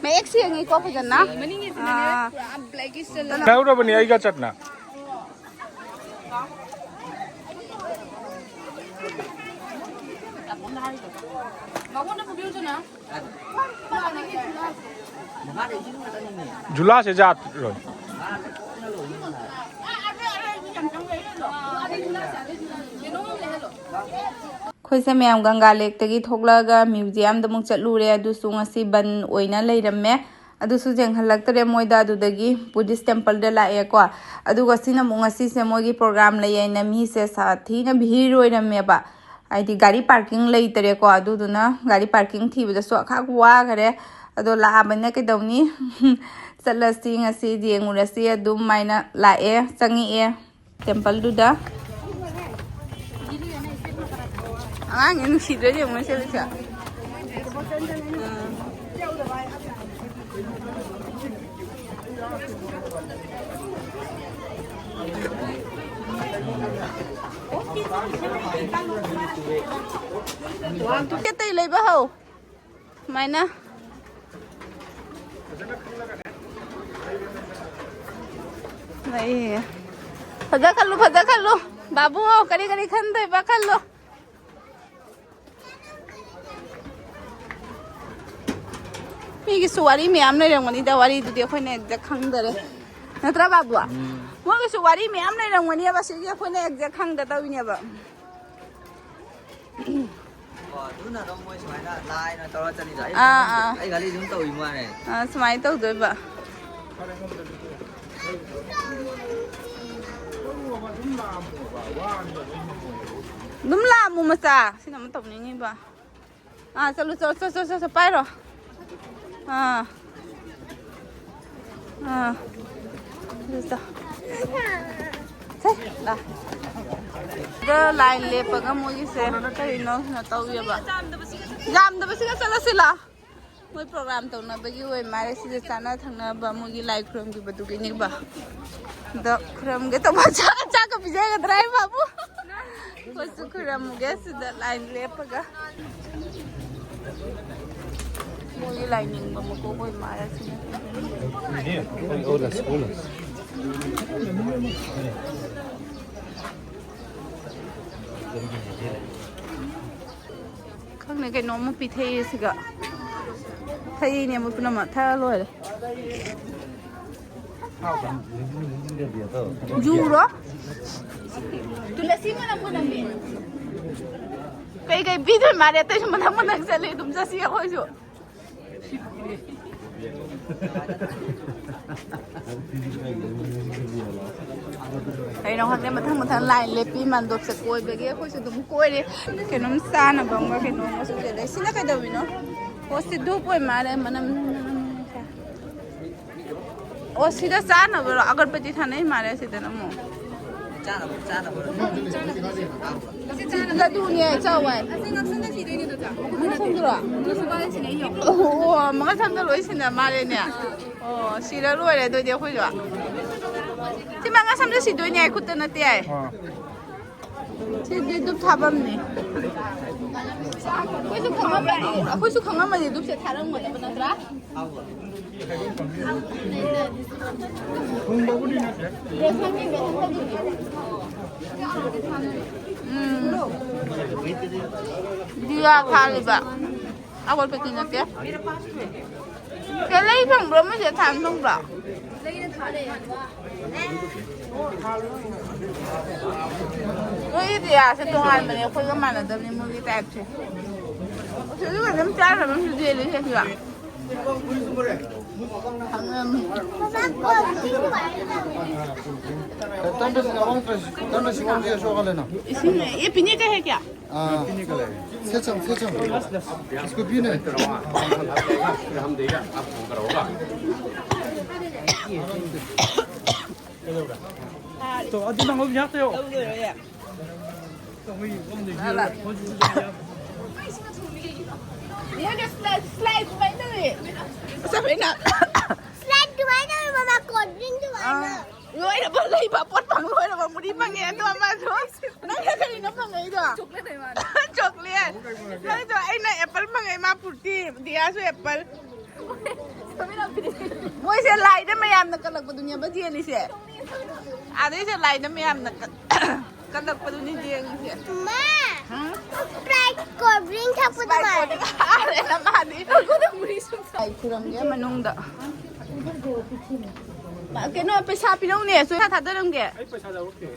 ꯃꯌꯦꯛ ꯁꯦꯡꯉꯤꯀꯣ ꯐꯖꯅ? ꯃꯅꯤꯡꯒꯤꯁꯤꯅꯅꯦ ꯑꯥ꯫ ꯄꯨꯔꯥ blackish ꯆꯜꯂꯦ꯫ ꯂꯧꯔꯕꯅꯤ ꯑꯩꯒ ꯆꯠꯅ꯫ ꯃꯉꯣꯟꯗ ꯄꯨꯕꯤꯌꯨꯗꯅ꯫ ꯖꯨꯂꯥꯁꯦ ꯖꯥꯠꯔꯣ? ꯑꯩꯈꯣꯏꯁꯦ ꯃꯌꯥꯝ ꯒꯪꯒꯥ ꯂꯦꯛꯇꯒꯤ ꯊꯣꯛꯂꯛꯑꯒ museum ꯗ ꯑꯃꯨꯛ ꯆꯠꯂꯨꯔꯦ꯫ ꯑꯗꯨꯁꯨ ꯉꯁꯤ ꯕꯟ ꯑꯣꯏꯅ ꯂꯩꯔꯝꯃꯦ꯫ ꯑꯗꯨꯁꯨ ꯌꯦꯡꯍꯜꯂꯛꯇꯔꯦ ꯃꯣꯏꯗ꯫ ꯑꯗꯨꯗꯒꯤ Buddhist temple ꯗ ꯂꯥꯛꯑꯦꯀꯣ꯫ ꯑꯗꯨꯒ ꯁꯤꯅ ꯑꯃꯨꯛ ꯉꯁꯤꯁꯦ ꯃꯣꯏꯒꯤ program ꯂꯩ ꯍꯥꯏꯅ ꯃꯤꯁꯦ ꯁꯥꯊꯤꯅ ꯚꯤꯔ ꯑꯣꯏꯔꯝꯃꯦꯕ꯫ ꯍꯥꯏꯗꯤ ꯒꯥꯔꯤ parking ꯂꯩꯇꯔꯦꯀꯣ꯫ ꯑꯗꯨꯗꯨꯅ ꯒꯥꯔꯤ parking ꯊꯤꯕꯗꯁꯨ ꯑꯈꯥꯛ ꯋꯥꯈꯔꯦ꯫ ꯑꯗꯣ ꯂꯥꯛꯑꯕꯅꯤꯅ ꯀꯩꯗꯧꯅꯤ? ꯆꯠꯂꯁꯤ ꯉꯁꯤ, ꯌꯦꯡꯉꯨꯔꯁꯤ ꯑꯗꯨꯃꯥꯏꯅ ꯂꯥꯛꯑꯦ, ꯆꯪꯉꯛꯑꯦ temple ꯗꯨꯗ꯫ ꯑꯉꯥꯡꯁꯦ ꯅꯨꯡꯁꯤꯗ꯭ꯔꯣ ꯌꯦꯡꯉꯨꯅꯦ ꯁꯦ ꯂꯤꯁꯥ꯫ ꯀꯩ ꯂꯩꯕ ꯍꯧ꯫ ꯁꯨꯃꯥꯏꯅ꯫ ꯂꯩꯌꯦ꯫ ꯐꯖ ꯈꯜꯂꯨ, ꯐꯖ ꯈꯜꯂꯨ꯫ ꯕꯥꯕꯨ, ꯀꯔꯤ ꯀꯔꯤ ꯈꯟꯗꯣꯏꯕ ꯈꯜꯂꯨ꯫ ꯃꯤꯒꯤꯁꯨ ꯋꯥꯔꯤ ꯃꯌꯥꯝ ꯂꯩꯔꯝꯒꯅꯤꯗ, ꯋꯥꯔꯤꯗꯨꯗꯤ ꯑꯩꯈꯣꯏꯅ exact ꯈꯪꯗꯔꯦ꯫ ꯅꯠꯇ꯭ꯔꯥ ꯕꯥꯕꯨ? ꯎꯝ꯫ ꯃꯣꯏꯒꯤꯁꯨ ꯋꯥꯔꯤ ꯃꯌꯥꯝ ꯂꯩꯔꯝꯒꯅꯤꯕ, ꯁꯤꯒꯤ ꯑꯩꯈꯣꯏꯅ exact ꯈꯪꯗ ꯇꯧꯔꯤꯅꯦꯕ꯫ ꯑꯣ, ꯑꯗꯨꯅ ꯑꯗꯨꯝ ꯃꯣꯏ ꯁꯨꯃꯥꯏꯅ ꯂꯥꯏꯅ ꯇꯧꯔ ꯆꯠꯂꯤꯗꯣ꯫ ꯑꯩ ꯑꯥ, ꯈꯪꯗꯦ꯫ ꯑꯥ꯫ ꯑꯩ ꯒꯥꯔꯤ ꯑꯗꯨꯝ ꯇꯧꯏ ꯃꯥꯅꯦ꯫ ꯑꯥ, ꯁꯨꯃꯥꯏꯅ ꯇꯧꯗꯣꯏꯕ꯫ ꯑꯗꯨꯝ ꯂꯥꯛꯑꯝꯃꯨ ꯃꯆꯥ꯫ ꯁꯤꯅ ꯑꯃ ꯇꯧꯅꯤꯡꯉꯤꯕ꯫ ꯑꯥ, ꯆꯠꯂꯨ, ꯆꯠꯂꯨ, ꯆꯠꯂꯨ, ꯆꯠꯂꯨ, ꯆꯠꯂꯨ, ꯄꯥꯏꯔꯣ꯫ ꯑꯥ꯫ ꯑꯥ꯫ ꯑꯗꯨ ꯆꯠ-, ꯁꯦ, ꯂꯥ꯫ ꯁꯤꯗ line ꯂꯦꯞꯄꯒ ꯃꯣꯏꯒꯤꯁꯦ ꯀꯔꯤꯅꯣ ꯀꯩꯅꯣ ꯇꯧꯋꯦꯕ꯫ ꯌꯥꯝꯗꯕꯁꯤꯒ ꯆꯠꯂꯁꯤ ꯂꯥ꯫ ꯃꯣꯏ program ꯇꯧꯅꯕꯒꯤ ꯑꯣꯏ ꯃꯥꯜꯂꯦ꯫ ꯁꯤꯗ ꯆꯥꯅ ꯊꯛꯅꯕ ꯃꯣꯏꯒꯤ ꯂꯥꯏ ꯈꯨꯔꯨꯝꯈꯤꯕꯗꯨꯒꯤꯅꯦꯕ꯫ ꯑꯗꯣ ꯈꯨꯔꯨꯝꯒꯦ ꯇꯧꯕ ꯆꯥꯛ, ꯆꯥꯛꯀ ꯄꯤꯖꯒꯗ꯭ꯔꯥ ꯑꯩ ꯕꯥꯕꯨ? ꯑꯩꯈꯣꯏꯁꯨ ꯈꯨꯔꯨꯝꯒꯦ ꯁꯤꯗ line ꯂꯦꯞꯄꯒ꯫ ꯃꯣꯏꯒꯤ ꯂꯥꯏꯅꯤꯡꯕ ꯃꯀꯣꯛ ꯑꯣꯏ ꯃꯥꯜꯂꯦ ꯁꯤꯅ꯫ ꯈꯪꯗꯦ, ꯀꯩꯅꯣꯝꯃ ꯄꯤꯊꯛꯑꯦ ꯁꯤꯒ꯫ ꯊꯛꯏꯅꯦ ꯃꯣꯏ ꯄꯨꯝꯅꯃꯛ, ꯊꯛꯑ ꯂꯣꯏꯔꯦ꯫ ꯖꯨꯔꯣ? ꯇꯨꯂꯁꯤ ꯃꯅꯝ ꯃꯅꯝꯅꯦ꯫ ꯀꯩꯀꯩ ꯄꯤꯗꯣꯏ ꯃꯥꯜꯂꯦ? ꯑꯇꯩꯁꯨ ꯃꯊꯪ ꯃꯊꯪ ꯆꯠꯂꯦ, ꯑꯗꯨꯝ ꯆꯠꯁꯤ ꯑꯩꯈꯣꯏꯁꯨ꯫ ꯀꯩꯅꯣ ꯈꯪꯗꯦ, ꯃꯊꯪ ꯃꯊꯪ line ꯂꯦꯞꯄꯤ ꯃꯥꯟꯗꯣꯞꯁꯦ ꯀꯣꯏꯕꯒꯤ꯫ ꯑꯩꯈꯣꯏꯁꯨ ꯑꯗꯨꯝ ꯀꯣꯏꯔꯦ꯫ ꯀꯩꯅꯣꯝ ꯆꯥꯅꯕ ꯑꯃꯒ ꯀꯩꯅꯣꯝꯒꯁꯨ ꯂꯩ꯫ ꯁꯤꯅ ꯀꯩꯗꯧꯔꯤꯅꯣ? ꯑꯣ, ꯁꯤ ꯙꯨꯞ ꯑꯣꯏ ꯃꯥꯜꯂꯦ꯫ ꯃꯅꯝ, ꯃꯅꯝ, ꯃꯅꯝ꯫ ꯑꯣ, ꯁꯤꯗ ꯆꯥꯅꯕꯔꯣ? ꯑꯒꯔꯕꯇꯤ ꯊꯥꯅꯩ ꯃꯥꯜꯂꯦ ꯁꯤꯗꯅ ꯑꯃꯨꯛ꯫ ꯂꯗꯨꯅꯦ ꯆꯥꯎ ꯋꯥꯏ꯫ ꯃꯉꯥ ꯁꯝꯗꯨꯔꯣ? ꯑꯣ, ꯃꯉꯥ ꯁꯝꯗ ꯂꯣꯏ ꯁꯤꯟꯅ ꯃꯥꯜꯂꯦꯅꯦ꯫ ꯑꯣ, ꯁꯤꯔ ꯂꯣꯏꯔꯦ ꯑꯗꯨꯗꯤ ꯑꯩꯈꯣꯏꯁꯨ꯫ ꯁꯤ ꯃꯉꯥ ꯁꯝꯗ ꯁꯤꯗꯣꯏꯅꯦ, ꯑꯩ ꯈꯨꯠꯇ ꯅꯠꯇꯦ ꯍꯥꯏ꯫ ꯁꯤꯗꯤ ꯙꯨꯞ ꯊꯥꯐꯝꯅꯦ꯫ ꯑꯩꯈꯣꯏꯁꯨ ꯈꯪꯉꯝꯃꯗꯤ, ꯑꯩꯈꯣꯏꯁꯨ ꯈꯪꯉꯝꯃꯗꯤ ꯙꯨꯞꯁꯦ ꯊꯥꯔꯝꯒꯗꯕ ꯅꯠꯇ꯭ꯔꯥ? ꯎꯝ꯫ ꯗꯤꯌꯥ ꯊꯥꯜꯂꯤꯕ꯫ ꯑꯋꯥꯠꯄꯗꯤ ꯅꯠꯇꯦ꯫ ꯁꯦ, ꯂꯩ ꯐꯪꯕ꯭ꯔꯣ? ꯃꯣꯏꯁꯦ ꯊꯥꯟ ꯐꯪꯕ꯭ꯔꯣ? ꯃꯣꯏꯒꯤ ꯗꯤꯌꯥꯁꯦ ꯇꯣꯉꯥꯟꯕꯅꯦ, ꯑꯩꯈꯣꯏꯒ ꯃꯥꯟꯅꯗꯕꯅꯦ ꯃꯣꯏꯒꯤ ꯇꯥꯏꯞꯁꯦ꯫ ꯑꯗꯨꯒ ꯑꯗꯨꯝ ꯆꯥꯈ꯭ꯔꯕ ꯑꯃꯁꯨ ꯌꯦꯜꯂꯤꯁꯦ ꯁꯤꯗ꯫ ꯏꯁꯤꯡ, ꯑꯦ, ꯄꯤꯅꯦ ꯀꯩ ꯍꯥꯏꯒꯦ? ꯁꯦꯆꯝ, ꯁꯦꯆꯝ꯫ ꯏꯁꯀꯨꯄꯤꯅꯦ꯫ ꯇꯣ, ꯑꯗꯨ ꯅꯪ ꯍꯧꯖꯤꯛ ꯌꯥꯛꯇ ꯌꯣ꯫ ꯃꯣꯏꯅ ꯁ꯭ꯂꯥꯏ-, ꯁ꯭ꯂꯥꯏ ꯀꯃꯥꯏꯅ ꯇꯧꯏ? ꯆꯠꯃꯤꯟꯅ꯫ ꯁ꯭ꯂꯥꯏ ꯀꯃꯥꯏꯅ ꯇꯧꯏ, ꯃꯃꯥ? ꯀꯣꯜ ꯗ꯭ꯔꯤꯡ ꯀꯃꯥꯏꯅ? ꯑꯥ꯫ ꯂꯣꯏꯔꯕ ꯂꯩꯕ ꯄꯣꯠ ꯐꯪ ꯂꯣꯏꯔꯕ ꯃꯨꯔꯤ ꯐꯪꯉꯦ ꯑꯗꯣ ꯑꯃꯁꯨ꯫ ꯅꯪꯅ ꯀꯔꯤꯅꯣ ꯐꯪꯉꯛꯏꯗꯣ? ꯆꯣꯀ꯭ꯂꯦꯠ ꯍꯥꯏ ꯃꯥꯅ꯫ ꯆꯣꯀ꯭ꯂꯦꯠ꯫ ꯅꯪꯗꯣ ꯑꯩꯅ ꯑꯦꯄꯜ ꯐꯪꯉꯛꯑꯦ, ꯃꯥ ꯐ꯭ꯔꯨꯇꯤ, ꯗꯤꯌꯥꯁꯨ ꯑꯦꯄꯜ꯫ ꯃꯣꯏꯁꯦ ꯂꯥꯏꯗ ꯃꯌꯥꯝꯅ ꯀꯜꯂꯛꯄꯗꯨꯅꯦꯕ ꯌꯦꯜꯂꯤꯁꯦ꯫ ꯑꯗꯩꯁꯦ ꯂꯥꯏꯗ ꯃꯌꯥꯝꯅ ꯀ-, ꯀꯜꯂꯛꯄꯗꯨꯅꯤ ꯌꯦꯡꯉꯤꯁꯦ꯫ ꯃꯥ! ꯍꯝ? ꯁ꯭ꯄ꯭ꯔꯥꯏꯠ ꯀꯣꯜ ꯗ꯭ꯔꯤꯡ ꯊꯛꯄꯗꯣ ꯃꯥꯜꯂꯦ꯫ ꯁ꯭ꯄ꯭ꯔꯥꯏꯠ ꯀꯣꯜ ꯗ꯭ꯔꯤꯡ ꯍꯥꯏꯔꯦꯅ ꯃꯥꯗꯤ꯫ ꯑꯩ ꯈꯨꯔꯝꯒꯦ ꯃꯅꯨꯡꯗ꯫ ꯃꯥ, ꯀꯩꯅꯣ, ꯄꯩꯁꯥ ꯄꯤꯔꯧꯅꯦ, ꯁꯣꯏꯅ ꯊꯥꯗꯔꯝꯒꯦ꯫ ꯑꯩ ꯄꯩꯁꯥ ꯂꯧꯔꯛꯇꯦ꯫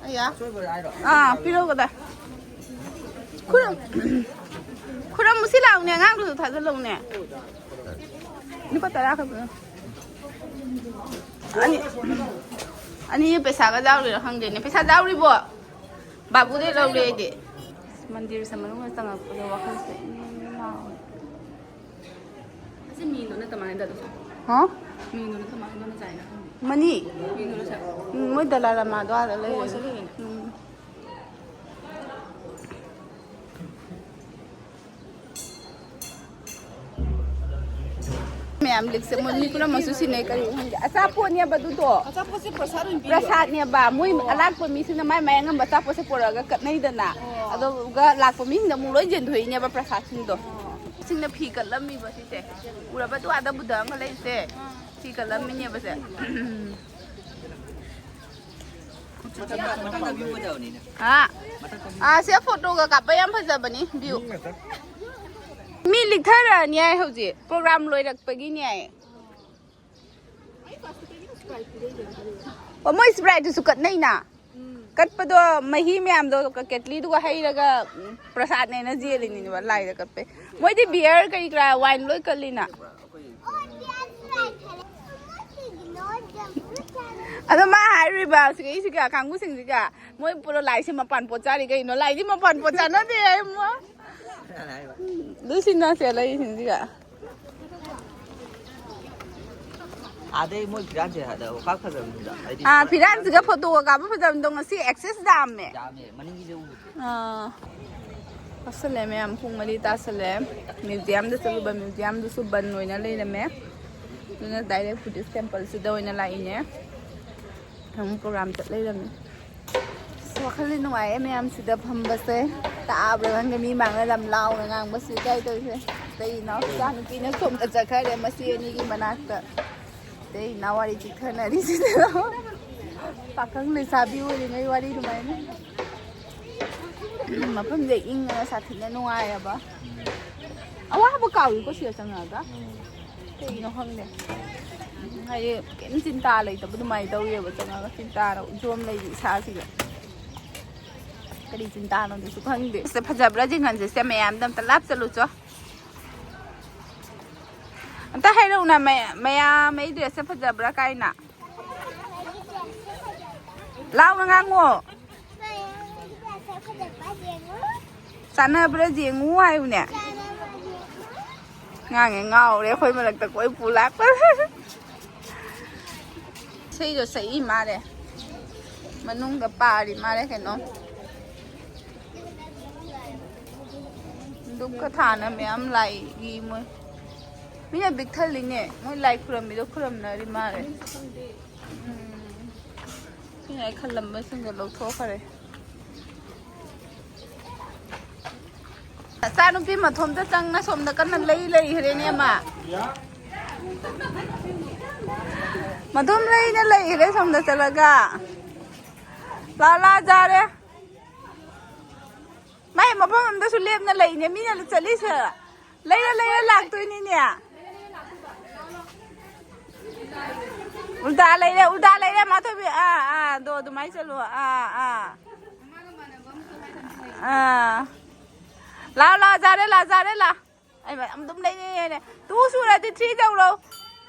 ꯑꯌꯥ꯫ ꯁꯣꯏꯕ ꯍꯥꯏꯔꯣ? ꯑꯥ, ꯄꯤꯔꯧꯒꯗ꯫ ꯈꯨꯔꯝ-, ꯈꯨꯔꯝ ꯃꯨꯁꯤ ꯂꯥꯎꯅꯦ, ꯑꯉꯥꯡꯗꯨꯁꯨ ꯊꯥꯖꯤꯜꯂꯧꯅꯦ꯫ ꯂꯨꯄꯥ ꯇꯔꯥ ꯈꯛꯇ꯫ ꯑꯅꯤ, ꯑꯅꯤ ꯄꯩꯁꯥꯒ ꯌꯥꯎꯔꯤꯔꯣ ꯈꯪꯗꯦꯅꯦ꯫ ꯄꯩꯁꯥ ꯌꯥꯎꯔꯤꯕꯣ? ꯕꯥꯕꯨꯗꯩ ꯂꯧꯔꯦ ꯑꯩꯗꯤ꯫ ꯃꯟꯗꯤꯔꯁꯦ ꯃꯅꯨꯡꯗ ꯆꯪꯉꯛꯄꯗ ꯋꯥꯈꯜꯁꯦ ꯏꯪ ꯏꯪ ꯂꯥꯎꯋꯦ꯫ ꯑꯁꯤ ꯃꯤꯗꯣ ꯅꯠꯇ ꯃꯥꯜꯂꯦꯗ ꯑꯗꯨꯁꯨ꯫ ꯍꯥ? ꯃꯤꯗꯣ ꯅꯠꯇ ꯃꯥꯜꯂꯦꯗ ꯗꯤꯖꯥꯏꯟꯗꯣ ꯈꯪꯗꯦ꯫ ꯃꯅꯤ꯫ ꯎꯝ, ꯃꯣꯏ ꯗꯂꯥꯏ ꯂꯃꯥꯗꯣ ꯑꯥꯗ ꯂꯩꯔꯦ꯫ ꯎꯝ꯫ ꯃꯌꯥꯝ ꯂꯤꯛꯁꯦ ꯃꯣꯏ ꯃꯤ ꯄꯨꯝꯅꯃꯛꯁꯨ ꯁꯤꯟꯅꯩ, ꯀꯔꯤꯅꯣ ꯈꯪꯗꯦ꯫ ꯑꯆꯥꯄꯣꯠꯅꯦꯕ ꯑꯗꯨꯗꯣ꯫ ꯑꯆꯥꯄꯣꯠꯁꯦ ꯄ꯭ꯔꯁꯥꯗ ꯑꯣꯏꯅ ꯄꯤꯔꯤꯔꯣ? ꯄ꯭ꯔꯁꯥꯗꯅꯦꯕ꯫ ꯃꯣꯏ ꯑꯣ꯫ ꯑꯂꯥꯛꯄ ꯃꯤꯁꯤꯅ ꯃꯥꯏ ꯃꯥꯏ ꯑꯉꯝꯕ ꯑꯆꯥꯄꯣꯠꯁꯦ ꯄꯨꯔꯛꯑꯒ ꯀꯠꯅꯩꯗꯅ꯫ ꯑꯣ꯫ ꯑꯗꯨꯒ ꯂꯥꯛꯄ ꯃꯤꯁꯤꯡꯗ ꯑꯃꯨꯛ ꯂꯣꯏ ꯌꯦꯟꯊꯣꯛꯏꯅꯦꯕ ꯄ꯭ꯔꯁꯥꯗꯁꯤꯡꯗꯣ꯫ ꯑꯣ꯫ ꯁꯤꯡꯅ ꯐꯤ ꯀꯠꯂꯝꯃꯤꯕ ꯁꯤꯁꯦ꯫ ꯎꯔꯕ? ꯑꯗꯨ ꯑꯥꯗ ꯕꯨꯙ ꯑꯃ ꯂꯩꯔꯤꯁꯦ꯫ ꯑꯥ꯫ ꯐꯤ ꯀꯠꯂꯝꯃꯤꯅꯦꯕ ꯁꯦ꯫ ꯍꯥ? ꯑꯥ, ꯁꯦ ꯐꯣꯇꯣꯒ ꯀꯥꯞꯄ ꯌꯥꯝ ꯐꯖꯕꯅꯤ, ꯚ꯭ꯌꯨ꯫ ꯃꯤ ꯂꯤꯛꯊꯔꯛꯑꯅꯤ ꯍꯥꯏ ꯍꯧꯖꯤꯛ, ꯄ꯭ꯔꯣꯒ꯭ꯔꯥꯝ ꯂꯣꯏꯔꯛꯄꯒꯤꯅꯦ ꯍꯥꯏ꯫ ꯑꯣ, ꯃꯣꯏ ꯁ꯭ꯄ꯭ꯔꯥꯏꯠꯇꯨꯁꯨ ꯀꯠꯅꯩꯅ꯫ ꯀꯠꯄꯗꯣ, ꯃꯍꯤ ꯃꯌꯥꯝꯗꯣ ꯀꯦꯇꯂꯤꯗꯨꯒ ꯍꯩꯔꯒ, ꯎꯝ, ꯄ꯭ꯔꯁꯥꯗꯅꯦꯅ ꯌꯦꯜꯂꯤꯅꯤꯅꯦꯕ ꯂꯥꯏꯗ ꯀꯠꯄꯩ꯫ ꯃꯣꯏꯗꯤ ꯕꯤꯌꯔ ꯀꯔꯤ ꯀꯔꯥ, ꯋꯥꯏꯟ ꯂꯣꯏ ꯀꯠꯂꯤꯅ꯫ ꯑꯗꯣ ꯃꯥ ꯍꯥꯏꯔꯤꯕ ꯁꯤꯒ ꯀꯥꯡꯕꯨꯁꯤꯡꯁꯤꯒ, ꯃꯣꯏ ꯄꯨꯔꯥ ꯂꯥꯏꯁꯦ ꯃꯄꯥꯟ ꯄꯣꯠ ꯆꯥꯔꯤ ꯀꯩꯅꯣ? ꯂꯥꯏꯗꯤ ꯃꯄꯥꯟ ꯄꯣꯠ ꯆꯥꯅꯗꯦ ꯍꯥꯏ ꯃꯣ꯫ ꯀꯅꯥꯅ ꯍꯥꯏꯕ? ꯂꯨꯁꯤꯟꯅꯁꯦ ꯂꯩꯁꯤꯡꯁꯤꯒ꯫ ꯑꯥꯗꯩ ꯃꯣꯏ ꯐꯤꯔꯥꯟꯁꯦ ꯍꯥꯏꯗ ꯈ꯭ꯋꯥꯏ ꯐꯖꯕꯅꯤꯗ, ꯍꯥꯏꯗꯤ ꯑꯥ, ꯐꯤꯔꯥꯟꯁꯤꯒ ꯐꯣꯇꯣꯒ ꯀꯥꯞꯄ ꯐꯖꯕꯗꯣ ꯉꯁꯤ ꯑꯦꯛꯁꯦꯁ ꯌꯥꯝꯃꯦ꯫ ꯌꯥꯝꯃꯦ, ꯃꯅꯤꯡꯒꯤꯁꯦ ꯎꯗ꯭ꯔꯦ꯫ ꯑꯥ, ꯇꯥꯁꯜꯂꯦ ꯃꯌꯥꯝ, ꯄꯨꯡ ꯃꯔꯤ ꯇꯥꯁꯜꯂꯦ꯫ ꯃ꯭ꯌꯨꯖꯤꯌꯝꯗ ꯆꯠꯂꯨꯕ, ꯃ꯭ꯌꯨꯖꯤꯌꯝꯗꯨꯁꯨ ꯕꯟ ꯑꯣꯏꯅ ꯂꯩꯔꯝꯃꯦ꯫ ꯑꯗꯨꯅ ꯗꯥꯏꯔꯦꯛ ꯕꯨꯙꯤꯁ ꯇꯦꯝꯄꯜꯁꯤꯗ ꯑꯣꯏꯅ ꯂꯥꯛꯏꯅꯦ꯫ ꯑꯃꯨꯛ ꯄ꯭ꯔꯣꯒ꯭ꯔꯥꯝ ꯆꯠ ꯂꯩꯔꯝꯃꯦ꯫ ꯑꯁ, ꯋꯥꯈꯜꯗꯤ ꯅꯨꯡꯉꯥꯏꯌꯦ ꯃꯌꯥꯝꯁꯤꯗ ꯐꯝꯕꯁꯦ꯫ ꯇꯥꯕ꯭ꯔꯥ ꯈꯪꯗꯦ, ꯃꯤ ꯃꯥꯡꯗ ꯌꯥꯝ ꯂꯥꯎꯅ ꯉꯥꯡꯕꯁꯨ ꯏꯀꯥꯏ ꯇꯧꯔꯤꯁꯦ꯫ ꯑꯇꯩ ꯏꯅꯥꯎ ꯏꯆꯥꯅꯨꯄꯤꯅ ꯁꯣꯝꯗ ꯆꯠꯈ꯭ꯔꯦ ꯃꯁꯤ ꯑꯅꯤꯒꯤ ꯃꯅꯥꯛꯇ꯫ ꯑꯇꯩ ꯏꯅꯥꯎ ꯋꯥꯔꯤ ꯆꯤꯛꯊꯅꯔꯤꯁꯤꯗ꯫ ꯄꯥꯈꯪ ꯂꯩꯁꯥꯕꯤ ꯑꯣꯏꯔꯤꯉꯩ ꯋꯥꯔꯤ ꯑꯗꯨꯃꯥꯏꯅ꯫ ꯃꯐꯝꯁꯦ ꯏꯪꯉꯒ ꯁꯥꯊꯤꯅ ꯅꯨꯡꯉꯥꯏꯌꯦꯕ꯫ ꯑꯋꯥꯕ ꯀꯥꯎꯏꯀꯣ ꯁꯤꯗ ꯆꯪꯉꯛꯑꯒ꯫ ꯀꯩꯒꯤꯅꯣ ꯈꯪꯗꯦ꯫ ꯍꯥꯏꯗꯤ ꯀꯩꯝ ꯆꯤꯟꯇꯥ ꯂꯩꯇꯕ ꯑꯗꯨꯃꯥꯏꯅ ꯇꯧꯋꯦꯕ ꯆꯪꯉꯒ꯫ ꯆꯤꯟꯇꯥꯅ ꯎꯖꯣꯝ ꯂꯩꯔꯤ ꯏꯁꯥꯁꯤꯗ꯫ ꯀꯔꯤ ꯆꯤꯟꯇꯥꯅꯣꯗꯨꯁꯨ ꯈꯪꯗꯦ꯫ ꯁꯦ ꯐꯖꯕ꯭ꯔꯥ ꯌꯦꯡꯍꯟꯁꯦ꯫ ꯁꯦ ꯃꯌꯥꯝꯗ ꯑꯝꯇ ꯂꯥꯞ ꯆꯠꯂꯨꯆꯣ꯫ ꯑꯝꯇ ꯍꯥꯏꯔꯛꯎꯅ ꯃꯌꯥ-, ꯃꯌꯥꯝ ꯑꯩ ꯗ꯭ꯔꯦꯁꯁꯦ ꯐꯖꯕ꯭ꯔꯥ ꯀꯥꯏꯅ꯫ ꯂꯥꯎꯅ ꯉꯥꯡꯉꯣ꯫ ꯆꯥꯟꯅꯕ꯭ꯔꯥ ꯌꯦꯡꯉꯨ ꯍꯥꯏꯌꯨꯅꯦ꯫ ꯉꯥꯡꯉꯦ, ꯉꯥꯎꯔꯦ ꯑꯩꯈꯣꯏ ꯃꯔꯛꯇ ꯀꯣꯏ ꯄꯨ ꯂꯥꯛꯄ꯫ ꯏꯁꯩꯗꯣ ꯁꯛꯏ ꯃꯥꯜꯂꯦ꯫ ꯃꯅꯨꯡꯗ ꯄꯥꯔꯤ ꯃꯥꯜꯂꯦ ꯀꯩꯅꯣ꯫ ꯗꯨꯛꯀ ꯊꯥꯅ ꯃꯌꯥꯝ ꯂꯥꯛꯏ ꯃꯣꯏ꯫ ꯃꯤꯅ ꯕꯤꯛ ꯊꯜꯂꯤꯅꯦ꯫ ꯃꯣꯏ ꯂꯥꯏ ꯈꯨꯔꯝꯃꯤꯗꯣ ꯈꯨꯔꯝꯅꯔꯤ ꯃꯥꯜꯂꯦ꯫ ꯎꯝ꯫ ꯃꯤꯅ ꯑꯩ ꯈꯜꯂꯝꯕꯁꯤꯡꯗꯣ ꯂꯧꯊꯣꯛꯈ꯭ꯔꯦ꯫ ꯅꯆꯥꯅꯨꯄꯤ ꯃꯊꯣꯝꯇ ꯆꯪꯅ ꯁꯣꯝꯗ ꯀꯟꯅ ꯂꯩ ꯂꯩꯈ꯭ꯔꯦꯅꯦ ꯑꯃ꯫ ꯃꯊꯣꯝ ꯂꯩꯅ ꯂꯩꯈ꯭ꯔꯦ ꯁꯣꯝꯗ ꯆꯠꯂꯒ꯫ ꯂꯥ ꯂꯥ ꯖꯥꯔꯦ꯫ ꯃꯥꯏ ꯃꯐꯝ ꯑꯝꯗꯁꯨ ꯂꯦꯞꯅ ꯂꯩꯅꯦ ꯃꯤꯅ ꯆꯠꯂꯤꯁꯦ꯫ ꯂꯩꯔ ꯂꯩꯔ ꯂꯥꯛꯇꯣꯏꯅꯤꯅꯦ꯫ ꯎꯜꯇꯥ ꯂꯩꯔꯦ, ꯎꯜꯇꯥ ꯂꯩꯔꯦ, ꯃꯥꯊꯣꯏꯕꯤ꯫ ꯑꯥ, ꯑꯥ, ꯑꯗꯣ ꯑꯗꯨꯃꯥꯏꯅ ꯆꯠꯂꯣ꯫ ꯑꯥ, ꯑꯥ꯫ ꯑꯥ꯫ ꯂꯥꯎ, ꯂꯥꯎ, ꯖꯥꯔꯦ, ꯂꯥ, ꯖꯥꯔꯦ, ꯂꯥ꯫ ꯑꯩ ꯑꯗꯨꯝ ꯂꯩꯅꯤꯡꯉꯦꯅꯦ꯫ Two ꯁꯨꯔꯗꯤ three ꯇꯧꯔꯣ꯫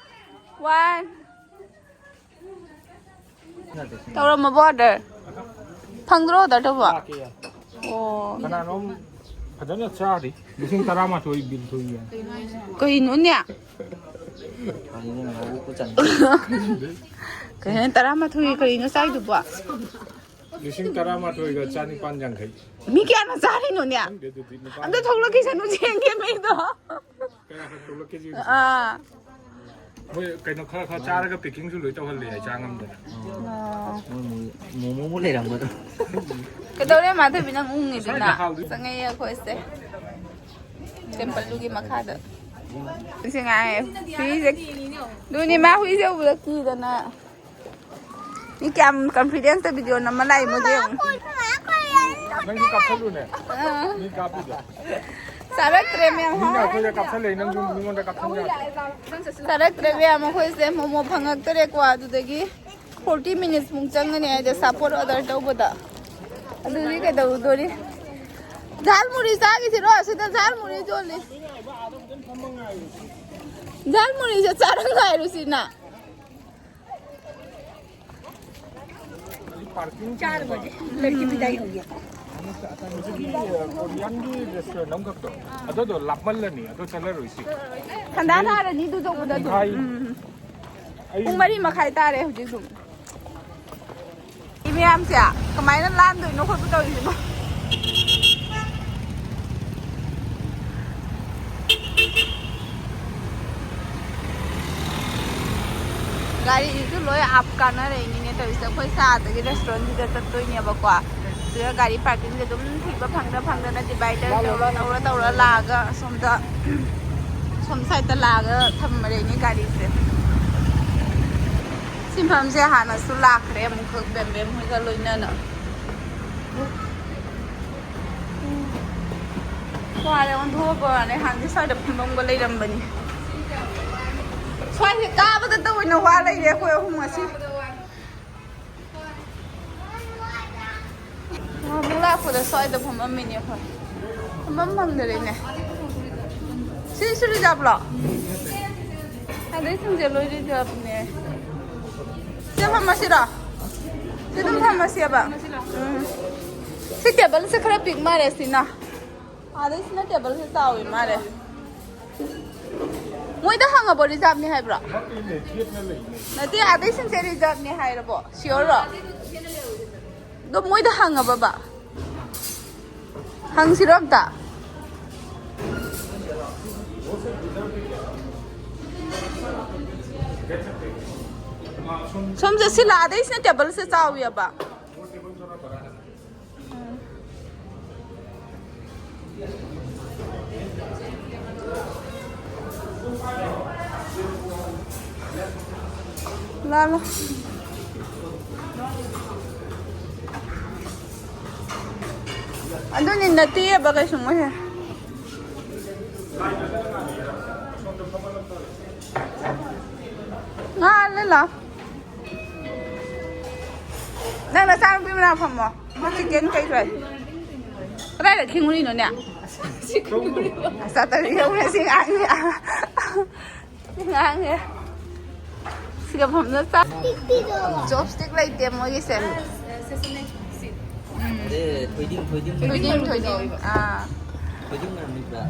One꯫ ꯇꯧꯔꯝꯃꯕꯣ order? ꯐꯪꯗ꯭ꯔꯣ order ꯇꯧꯕ? ꯂꯥꯛꯀꯦ꯫ ꯑꯣ꯫ ꯀꯅꯥꯅꯣꯝ ꯐꯖꯅ ꯆꯥꯔꯤ꯫ ꯂꯤꯁꯤꯡ ꯇꯔꯥꯃꯥꯊꯣꯏ ꯕꯤꯜ ꯊꯣꯛꯏ꯫ ꯀꯩꯅꯣꯅꯦ? ꯀꯩꯅꯣ ꯇꯔꯥꯃꯥꯊꯣꯏ ꯀꯔꯤꯅꯣ ꯆꯥꯏꯗꯨꯕꯣ? ꯂꯤꯁꯤꯡ ꯇꯔꯥꯃꯥꯊꯣꯏꯒ ꯆꯅꯤꯄꯥꯟ ꯌꯥꯡꯈꯩ꯫ ꯃꯤ ꯀꯌꯥꯅ ꯆꯥꯔꯤꯅꯣꯅꯦ? ꯈꯪꯗꯦ ꯑꯗꯨꯗꯤ, ꯅꯨꯄꯥ ꯑꯝꯇ ꯊꯣꯛꯂꯛꯈꯤꯁꯅꯨ ꯌꯦꯡꯒꯦ ꯃꯤꯗꯣ꯫ ꯀꯌꯥ ꯈꯛ ꯊꯣꯛꯂꯛꯀꯦꯁꯤ ꯌꯦꯡꯁꯤ꯫ ꯑꯥ꯫ ꯃꯣꯏ ꯀꯩꯅꯣ ꯈꯔ ꯈꯔ ꯆꯥꯔꯒ packing ꯁꯨ ꯂꯣꯏ ꯇꯧꯍꯜꯂꯦ ꯍꯥꯏ, ꯆꯥ ꯉꯝꯗꯅ꯫ ꯑꯥ꯫ ꯃꯣꯏ ꯃꯣ-, ꯃꯣꯃꯣꯃꯨꯛ ꯂꯩꯔꯝꯒꯗ꯭ꯔꯣ? ꯀꯩꯗꯧꯔꯦ ꯃꯥꯙꯕꯤ, ꯅꯪ ꯎꯪꯉꯤꯗꯨꯅ? ꯉꯁꯥꯏꯗꯤ ꯍꯥꯎꯗꯤ ꯆꯪꯉꯛꯑꯦ ꯑꯩꯈꯣꯏꯁꯦ꯫ Temple ꯗꯨꯒꯤ ꯃꯈꯥꯗ꯫ ꯁꯤ ꯉꯥꯏ꯫ ꯍꯨꯏꯁꯦ꯫ ꯑꯗꯨꯅꯤ ꯃꯥ ꯍꯨꯏꯁꯦ ꯎꯕꯗ ꯀꯤꯗꯅ꯫ ꯃꯤ ꯀꯌꯥꯝ confidence ꯇ video ꯅꯝꯃ ꯂꯥꯛꯏ ꯃꯣꯏꯗꯤ ꯌꯦꯡꯉꯨ꯫ ꯅꯪꯁꯨ ꯀꯥꯞꯁꯜꯂꯨꯅꯦ꯫ ꯑꯥ꯫ ꯃꯤ ꯀꯥꯞꯄꯤꯗꯣ꯫ ꯆꯥꯔꯛꯇ꯭ꯔꯦ ꯃꯌꯥꯝ꯫ ꯃꯤꯅ ꯑꯩꯈꯣꯏꯗ ꯀꯥꯞꯁꯜꯂꯛꯏ, ꯅꯪꯁꯨ ꯃꯤꯉꯣꯟꯗ ꯀꯥꯞꯁꯟ ꯌꯥꯗ꯭ꯔꯣ? ꯆꯥꯔꯛꯇ꯭ꯔꯦ ꯃꯌꯥꯝ, ꯑꯩꯈꯣꯏꯁꯦ ꯃꯣꯃꯣ ꯐꯪꯉꯛꯇ꯭ꯔꯦꯀꯣ꯫ ꯑꯗꯨꯗꯒꯤ forty minutes ꯃꯨꯛ ꯆꯪꯒꯅꯤ ꯍꯥꯏꯗꯤ ꯑꯆꯥꯄꯣꯠ order ꯇꯧꯕꯗ꯫ ꯑꯗꯨꯗꯤ ꯀꯩꯗꯧꯗꯣꯔꯤ? ꯖꯥꯜ ꯃꯨꯔꯤ ꯆꯥꯈꯤꯁꯤꯔꯣ? ꯁꯤꯗ ꯖꯥꯜ ꯃꯨꯔꯤ ꯌꯣꯜꯂꯤ꯫ ꯖꯥꯜ ꯃꯨꯔꯤꯁꯦ ꯆꯥꯔ ꯉꯥꯏꯔꯨꯁꯤꯅ꯫ ꯆꯥꯔꯕꯁꯦ ꯂꯩꯇꯦ, ꯕꯤꯗꯥꯏ ꯍꯧꯒꯦ꯫ ꯀꯣꯔꯤꯌꯥꯟꯒꯤ restaurant ꯑꯃꯈꯛꯇꯣ, ꯑꯗꯨꯗꯣ ꯂꯥꯞꯃꯜꯂꯅꯤ, ꯑꯗꯣ ꯆꯠꯂꯔꯣꯏꯁꯤ꯫ ꯈꯟꯗꯥ ꯊꯥꯔꯅꯤ ꯑꯗꯨ ꯇꯧꯕꯗ ꯑꯗꯨꯝ꯫ ꯄꯨꯡꯈꯥꯏ꯫ ꯎꯝ꯫ ꯄꯨꯡ ꯃꯔꯤ ꯃꯈꯥꯏ ꯇꯥꯔꯦ ꯍꯧꯖꯤꯛ ꯑꯗꯨꯝ꯫ ꯃꯤ ꯃꯌꯥꯝꯁꯦ ꯀꯃꯥꯏꯅ ꯂꯥꯟꯗꯣꯏꯅꯣ ꯈꯣꯠꯄ ꯇꯧꯔꯤꯁꯤꯕꯣ? ꯒꯥꯔꯤꯁꯤꯁꯨ ꯂꯣꯏ ꯑꯞ ꯀꯥꯟꯅꯔꯛꯏꯅꯤꯅꯦ ꯇꯧꯔꯤꯁꯦ꯫ ꯑꯩꯈꯣꯏ ꯁꯥꯗꯒꯤ ꯔꯦꯁꯇꯨꯔꯦꯟꯁꯤꯗ ꯆꯠꯇꯣꯏꯅꯦꯕꯀꯣ꯫ ꯁꯤꯗ ꯒꯥꯔꯤ ꯄꯥꯔꯀꯤꯡꯁꯦ ꯑꯗꯨꯝ ꯊꯤꯕ ꯐꯪꯗ ꯐꯪꯗꯅ ꯗꯤꯚꯥꯏꯗꯔ ꯇꯧꯔ ꯇꯧꯔ ꯇꯧꯔ ꯂꯥꯛꯑꯒ ꯑꯁꯣꯝꯗ, ꯁꯣꯝ ꯁꯥꯏꯗꯠꯇ ꯂꯥꯛꯑꯒ ꯊꯝꯃꯔꯦꯅꯦ ꯒꯥꯔꯤꯁꯦ꯫ ꯁꯤꯟꯐꯝꯁꯦ ꯍꯥꯟꯅꯁꯨ ꯂꯥꯛꯈ꯭ꯔꯦ ꯑꯃꯨꯛꯈꯛ ꯕꯦꯝꯕꯦꯝ ꯍꯣꯏꯒ ꯂꯣꯏꯅꯅ꯫ ꯋꯥꯔꯦ ꯑꯣꯟꯊꯣꯛꯑꯕ ꯋꯥꯔꯦ꯫ ꯍꯥꯟꯅꯗꯤ ꯁ꯭ꯋꯥꯏꯗ ꯐꯝꯐꯝꯒ ꯂꯩꯔꯝꯕꯅꯤ꯫ ꯁ꯭ꯋꯥꯏꯁꯦ ꯀꯥꯕꯗꯇ ꯑꯣꯏꯅ ꯋꯥ ꯂꯩꯔꯦ ꯑꯩꯈꯣꯏ ꯑꯍꯨꯝ ꯉꯁꯤ꯫ ꯑꯃꯨꯛ ꯂꯥꯛꯄꯗ ꯁ꯭ꯋꯥꯏꯗ ꯐꯝꯃꯝꯃꯤꯅꯦ ꯑꯩꯈꯣꯏ꯫ ꯐꯝꯐꯝ ꯐꯪꯗꯔꯦꯅꯦ꯫ ꯁꯤꯁꯨ ꯔꯤꯖꯥꯕꯂꯣ? ꯑꯗꯩ ꯁꯤꯡꯁꯦ ꯂꯣꯏ ꯔꯤꯖꯥꯕꯅꯦ꯫ ꯁꯤꯗ ꯐꯝꯃꯁꯤꯔꯣ? ꯁꯤ ꯑꯗꯨꯝ ꯐꯝꯃꯁꯦꯕ꯫ ꯎꯝ꯫ ꯁꯤ ꯇꯦꯕꯜꯁꯦ ꯈꯔ ꯄꯤꯛ ꯃꯥꯜꯂꯦ ꯁꯤꯅ꯫ ꯑꯥꯗꯩꯁꯤꯅ ꯇꯦꯕꯜꯁꯦ ꯆꯥꯎꯋꯤ ꯃꯥꯜꯂꯦ꯫ ꯃꯣꯏꯗ ꯍꯪꯉꯕꯣ ꯔꯤꯖꯥꯕꯅꯤ ꯍꯥꯏꯕ꯭ꯔꯣ? ꯅꯠꯇꯦ, ꯑꯥꯗꯩꯁꯤꯡꯁꯦ ꯔꯤꯖꯥꯕꯅꯤ ꯍꯥꯏꯔꯕꯣ? ꯁꯤꯌꯣꯔꯔꯣ? ꯑꯗꯣ ꯃꯣꯏꯗ ꯍꯪꯉꯕꯕ? ꯍꯪꯁꯤꯔꯣ ꯑꯝꯇ? ꯁꯣꯝꯁꯦ ꯁꯤꯂꯥꯗꯩꯁꯤꯅ ꯇꯦꯕꯜꯁꯦ ꯆꯥꯎꯋꯦꯕ꯫ ꯂꯥ ꯂꯥ꯫ ꯑꯗꯨꯅꯤ ꯅꯠꯇꯦꯕ ꯀꯩꯁꯨ ꯃꯣꯏꯁꯦ꯫ ꯉꯥꯜꯂꯦ ꯂꯥꯎ꯫ ꯅꯪ ꯅꯆꯥꯅꯨꯄꯤ ꯃꯅꯥꯛ ꯐꯝꯃꯣ꯫ ꯃꯥ ꯆꯤꯛꯀꯟ ꯀꯩ ꯂꯩ? ꯀꯗꯥꯏꯗ ꯈꯤꯡꯉꯨꯔꯤꯅꯣꯅꯦ? ꯆꯠꯇꯕꯤ ꯌꯧꯔꯦ ꯁꯤ ꯉꯥꯡꯉꯦ꯫ ꯁꯤ ꯉꯥꯡꯉꯦ꯫ ꯁꯤꯒ ꯐꯝꯅ ꯆꯥ-, ꯆꯣꯞꯁꯇꯤꯛ ꯂꯩꯇꯦ ꯃꯣꯏꯒꯤꯁꯦ꯫ ꯎꯝ꯫ ꯑꯗꯩ ꯊꯣꯏꯗꯤꯡ, ꯊꯣꯏꯗꯤꯡ꯫ ꯊꯣꯏꯗꯤꯡ, ꯊꯣꯏꯗꯤꯡ꯫ ꯑꯥ꯫ ꯊꯣꯏꯗꯤꯡ ꯃꯌꯥꯝ ꯂꯩꯕ꯭ꯔꯥ?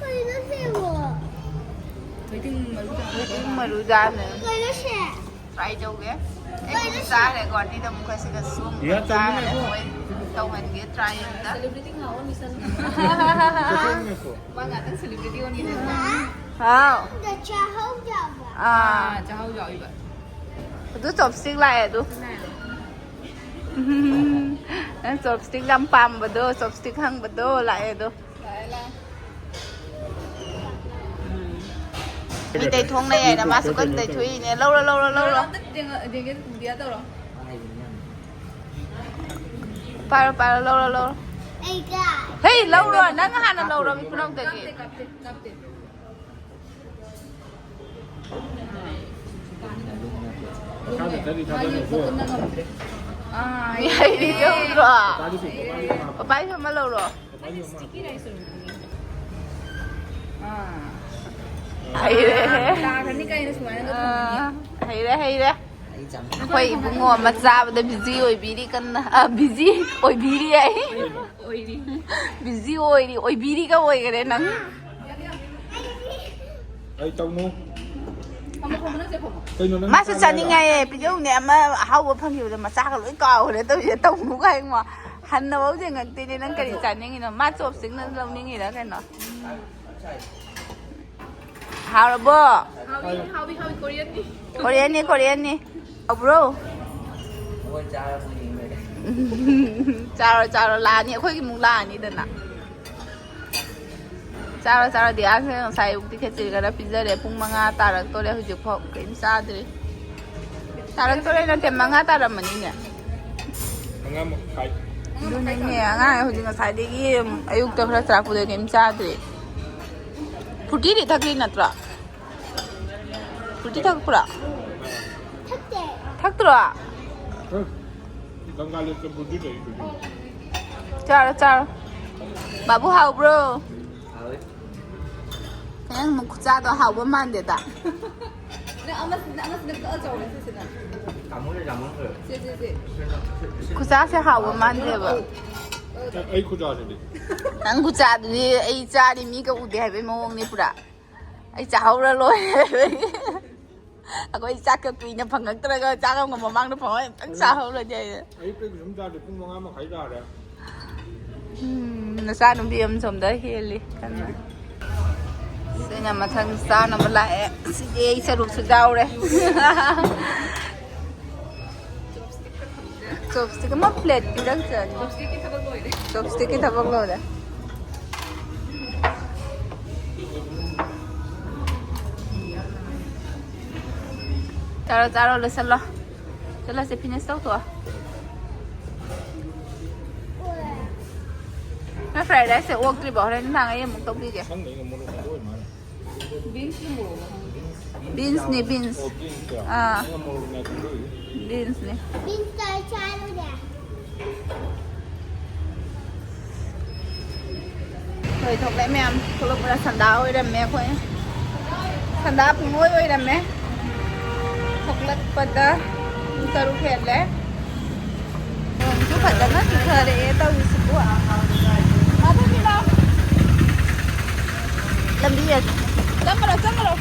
ꯀꯩꯅꯣ ꯁꯤꯕꯣ? ꯋꯦꯇꯤꯡ ꯃꯔꯨ ꯆꯥꯅꯦ꯫ ꯀꯩꯅꯣ ꯁꯦ? ꯇ꯭ꯔꯥꯏ ꯇꯧꯒꯦ꯫ ꯑꯩ ꯆꯥꯔꯦ, ꯒꯨꯋꯥꯍꯥꯇꯤꯗ ꯑꯃꯨꯛ ꯈꯔꯁꯤꯒ ꯁꯨꯝ ꯆꯥꯔꯦ꯫ ꯃꯣꯏ ꯇꯧꯍꯟꯒꯦ ꯇ꯭ꯔꯥꯏ ꯑꯝꯇ꯫ ꯃꯥ ꯉꯥꯛꯇꯪ ꯁꯦꯂꯤꯕ꯭ꯔꯤꯇꯤ ꯑꯣꯟꯒꯦ ꯍꯥꯏꯕ꯫ ꯍꯥꯎ꯫ ꯑꯥ꯫ ꯆꯥꯛꯍꯥꯎ ꯌꯥꯎꯏꯕ꯫ ꯑꯗꯨ ꯆꯣꯞꯁ꯭ꯇꯤꯛ ꯂꯥꯛꯑꯦ ꯑꯗꯨ꯫ ꯅꯪ ꯆꯣꯞꯁ꯭ꯇꯤꯛ ꯌꯥꯝ ꯄꯥꯝꯕꯗꯣ, ꯆꯣꯞꯁ꯭ꯇꯤꯛ ꯍꯪꯕꯗꯣ ꯂꯥꯛꯑꯦ ꯑꯗꯣ꯫ ꯂꯥꯛꯑꯦ, ꯂꯥꯛꯑꯦ꯫ ꯎꯝ꯫ ꯃꯤꯇꯩ ꯊꯣꯡꯅꯩ ꯍꯥꯏꯅ ꯃꯥꯁꯨ ꯀꯟꯅ ꯇꯩꯊꯣꯛꯏꯅꯦ꯫ ꯂꯧꯔꯣ, ꯂꯧꯔꯣ, ꯂꯧꯔꯣ꯫ ꯑꯝꯇ ꯌꯦꯡꯉ-, ꯌꯦꯡꯒꯦ, ꯕꯤꯗꯤꯌꯥ ꯇꯧꯔꯣ꯫ ꯄꯥꯏꯔꯣ, ꯄꯥꯏꯔꯣ, ꯂꯧꯔꯣ, ꯂꯧꯔꯣ꯫ ꯍꯦ, ꯂꯧꯔꯣ, ꯅꯪ ꯍꯥꯟꯅ ꯂꯧꯔꯣ, ꯃꯤ ꯈꯨꯅꯧꯗꯒꯤ꯫ ꯀꯥꯞꯇꯦ, ꯀꯥꯞꯇꯦ, ꯀꯥꯞꯇꯦ꯫ ꯃꯈꯥꯗ ꯆꯠꯂꯤ ꯊꯥꯗꯅꯨꯀꯣ꯫ ꯑꯥ, ꯃꯤ ꯍꯩꯔꯤꯁꯦ ꯎꯗ꯭ꯔꯣ? ꯄꯄꯥꯒꯤ ꯁꯨꯝ, ꯄꯄꯥꯒꯤ ꯁꯨꯝ꯫ ꯄꯄꯥꯒꯤ ꯁꯨꯝ ꯑꯃ ꯂꯧꯔꯣ꯫ ꯄꯄꯥꯒꯤ ꯁꯨꯝ ꯑꯃ꯫ ꯑꯥ꯫ ꯍꯩꯔꯦ꯫ ꯇꯥꯈ꯭ꯔꯅꯤ ꯀꯩꯅꯣ ꯁꯨꯃꯥꯏꯅ ꯑꯗꯨꯝ ꯑꯥ, ꯍꯩꯔꯦ, ꯍꯩꯔꯦ꯫ ꯑꯩꯈꯣꯏ ꯏꯕꯨꯡꯉꯣ ꯑꯃ ꯆꯥꯕꯗ ꯕꯤꯖꯤ ꯑꯣꯏꯕꯤꯔꯤ ꯀꯟꯅ꯫ ꯑꯥ, ꯕꯤꯖꯤ ꯑꯣꯏꯕꯤꯔꯤ ꯑꯩ꯫ ꯑꯣꯏꯔꯤ꯫ ꯕꯤꯖꯤ ꯑꯣꯏꯔꯤ, ꯑꯣꯏꯕꯤꯔꯤꯒ ꯑꯣꯏꯈꯔꯦ ꯅꯪ꯫ ꯑꯩ ꯇꯧꯅꯨ꯫ ꯀꯩꯅꯣ ꯅꯪ ꯃꯥꯁꯨ ꯆꯥꯅꯤꯡꯉꯥꯏ ꯄꯤꯖꯧꯅꯦ꯫ ꯑꯃ ꯑꯍꯥꯎꯕ ꯐꯪꯈꯤꯕꯗꯣ ꯃꯆꯥꯒ ꯂꯣꯏ ꯀꯥꯎꯈ꯭ꯔꯦ ꯇꯧꯔꯤꯁꯦ꯫ ꯇꯧꯅꯨ ꯀꯥꯏ ꯏꯕꯨꯡꯉꯣ꯫ ꯍꯟꯅꯐꯥꯎ ꯌꯦꯡꯉꯛꯇꯦꯅꯦ꯫ ꯅꯪ ꯀꯔꯤ ꯆꯥꯅꯤꯡꯉꯤꯅꯣ? ꯃꯥ ꯆꯣꯞꯁ꯭ꯇꯤꯛꯅ ꯂꯧꯅꯤꯡꯉꯤꯔ ꯀꯩꯅꯣ? ꯍꯥꯎꯔꯕꯣ? ꯍꯥꯎꯏ, ꯍꯥꯎꯏ, ꯍꯥꯎꯏ, ꯀꯣꯔꯤꯌꯟꯅꯤ꯫ ꯀꯣꯔꯤꯌꯟꯅꯤ, ꯀꯣꯔꯤꯌꯟꯅꯤ꯫ ꯍꯥꯎꯕ꯭ꯔꯣ? ꯆꯥꯔꯣ, ꯆꯥꯔꯣ, ꯂꯥꯛꯑꯅꯤ꯫ ꯑꯩꯈꯣꯏꯒꯤ ꯑꯃꯨꯛ ꯂꯥꯛꯑꯅꯤꯗꯅ꯫ ꯆꯥꯔꯣ, ꯆꯥꯔꯣ꯫ ꯗꯤꯌꯥꯁꯦ ꯉꯁꯥꯏ ꯑꯌꯨꯛꯇꯤ ꯈꯦꯆ꯭ꯔꯤ ꯈꯔ ꯄꯤꯖꯔꯦ꯫ ꯄꯨꯡ ꯃꯉꯥ ꯇꯥꯔꯛꯇꯣꯔꯦ ꯍꯧꯖꯤꯛꯐꯥꯎ ꯀꯔꯤꯝ ꯆꯥꯗ꯭ꯔꯤ꯫ ꯇꯥꯔꯛꯇꯣꯔꯦ ꯅꯠꯇꯦ, ꯃꯉꯥ ꯇꯥꯔꯝꯃꯅꯤꯅꯦ꯫ ꯃꯉꯥ ꯃꯈꯥꯏ꯫ ꯑꯗꯨꯅꯤꯅꯦ, ꯑꯉꯥꯡ ꯍꯧꯖꯤꯛ ꯉꯁꯥꯏꯗꯒꯤ ꯑꯌꯨꯛꯇ ꯈꯔ ꯆꯥꯔꯛꯄꯗꯩ ꯀꯔꯤꯝ ꯆꯥꯗ꯭ꯔꯤ꯫ ꯐ꯭ꯔꯨꯇꯤꯗꯤ ꯊꯛꯇ꯭ꯔꯤ ꯅꯠꯇ꯭ꯔꯣ? ꯐ꯭ꯔꯨꯇꯤ ꯊꯛꯄ꯭ꯔꯣ? ꯊꯛꯇ꯭ꯔꯣ? ꯎꯝ꯫ ꯒꯪꯒꯥ ꯂꯦꯛꯇ ꯐ꯭ꯔꯨꯇꯤ ꯂꯩ, ꯐ꯭ꯔꯨꯇꯤ꯫ ꯆꯥꯔꯣ, ꯆꯥꯔꯣ꯫ ꯕꯥꯕꯨ, ꯍꯥꯎꯕ꯭ꯔꯣ? ꯍꯥꯎꯋꯦ꯫ ꯅꯪ ꯈꯨꯆꯥꯗꯣ ꯍꯥꯎꯕ ꯃꯥꯟꯗꯦꯗ꯫ ꯅꯪ ꯑꯃꯁꯤꯅ, ꯑꯃꯁꯤꯅ ꯀꯛꯑ ꯆꯥꯎꯔꯦ, ꯁꯤꯁꯤꯅ꯫ ꯇꯥꯃꯣꯅ ꯌꯥꯝꯃꯟꯈ꯭ꯔꯦ꯫ ꯁꯦ, ꯁꯦ, ꯁꯦ꯫ ꯈꯨꯆꯥꯁꯦ ꯍꯥꯎꯕ ꯃꯥꯟꯗꯦꯕ꯫ ꯑꯩ ꯈꯨꯆꯥꯁꯤꯗꯤ꯫ ꯅꯪ ꯈꯨꯆꯥꯗꯨꯗꯤ ꯑꯩ ꯆꯥꯔꯤ ꯃꯤꯒ ꯎꯗꯦ ꯍꯥꯏꯕꯩ ꯃꯑꯣꯡꯅꯤ ꯄꯨꯔꯥ꯫ ꯑꯩ ꯆꯥꯍꯧꯔ ꯂꯣꯏꯔꯦ꯫ ꯑꯩꯈꯣꯏ ꯆꯥꯛꯀ ꯀꯨꯏꯅ ꯐꯪꯉꯛꯇ꯭ꯔꯒ ꯆꯥꯛ ꯑꯃꯒ ꯃꯃꯥꯡꯗ ꯐꯪꯉ ꯑꯝꯇꯪ ꯆꯥꯍꯧꯔꯗꯤ ꯍꯥꯏꯅ꯫ ꯑꯌꯨꯛꯇꯒꯤ ꯁꯨꯝ ꯆꯥꯗꯦ, ꯄꯨꯡ ꯃꯉꯥ ꯃꯈꯥꯏ ꯇꯥꯔꯦ꯫ ꯎꯝ, ꯅꯆꯥꯅꯨꯄꯤ ꯑꯃ ꯁꯣꯝꯗ ꯍꯦꯜꯂꯤ ꯀꯟꯅ꯫ ꯁꯤꯅ ꯃꯊꯪ ꯆꯥꯅꯕ ꯂꯥꯛꯑꯦ꯫ ꯁꯤꯗꯤ ꯑꯩ ꯁꯔꯨꯛꯁꯨ ꯌꯥꯎꯔꯦ꯫ ꯆꯣꯞꯁ꯭ꯇꯤꯛ ꯑꯃ ꯄ꯭ꯂꯦꯠ ꯄꯤꯔꯛꯇ꯭ꯔꯗꯤ꯫ ꯆꯣꯞꯁ꯭ꯇꯤꯛꯀꯤ ꯊꯕꯛ ꯂꯣꯏꯔꯦ꯫ ꯆꯥꯔꯣ, ꯆꯥꯔꯣ, ꯂꯣꯏꯁꯜꯂꯣ꯫ ꯆꯠꯂꯁꯦ, finish ꯇꯧꯊꯣꯛꯑꯣ꯫ ꯅꯣꯏ fried rice ꯁꯦ ꯑꯣꯛꯇ꯭ꯔꯤꯕꯣ? ꯍꯣꯔꯦꯟ ꯅꯨꯡꯗꯥꯡ ꯑꯩ ꯑꯃꯨꯛ ꯇꯧꯕꯤꯒꯦ꯫ ꯈꯪꯗꯦ, ꯑꯩꯅ ꯃꯣꯔꯣꯛ ꯃꯦꯠꯄ ꯑꯣꯏ ꯃꯥꯜꯂꯦ꯫ Beans ꯅꯦ, beans꯫ ꯑꯣ, beans ꯇꯣ꯫ ꯑꯥ꯫ ꯑꯩꯅ ꯃꯣꯔꯣꯛ ꯃꯦꯠꯄꯗꯣ꯫ Beans ꯅꯦ꯫ Beans ꯀꯥꯏ ꯆꯥꯔꯨꯔꯦ? ꯂꯣꯏꯊꯣꯛꯂꯦ ꯃꯌꯥꯝ꯫ ꯊꯣꯛꯂꯛꯄꯗ ꯁꯟꯗꯥ ꯑꯣꯏꯔꯝꯃꯦ ꯑꯩꯈꯣꯏ꯫ ꯁꯟꯗꯥ ꯄꯨꯡꯂꯣꯏ ꯑꯣꯏꯔꯝꯃꯦ꯫ ꯊꯣꯛꯂꯛꯄꯗ ꯄꯨꯡ ꯇꯔꯨꯛ ꯍꯦꯜꯂꯦ꯫ ꯅꯣꯡꯁꯨ ꯐꯖꯅ ꯆꯨꯊꯔꯛꯑꯦ ꯇꯧꯔꯤꯁꯤꯕꯨ꯫ ꯃꯥ ꯊꯣꯛꯈꯤꯅꯣ꯫ ꯂꯝꯕꯤ ꯆꯪꯈ꯭ꯔꯣ, ꯆꯪꯈ꯭ꯔꯣ꯫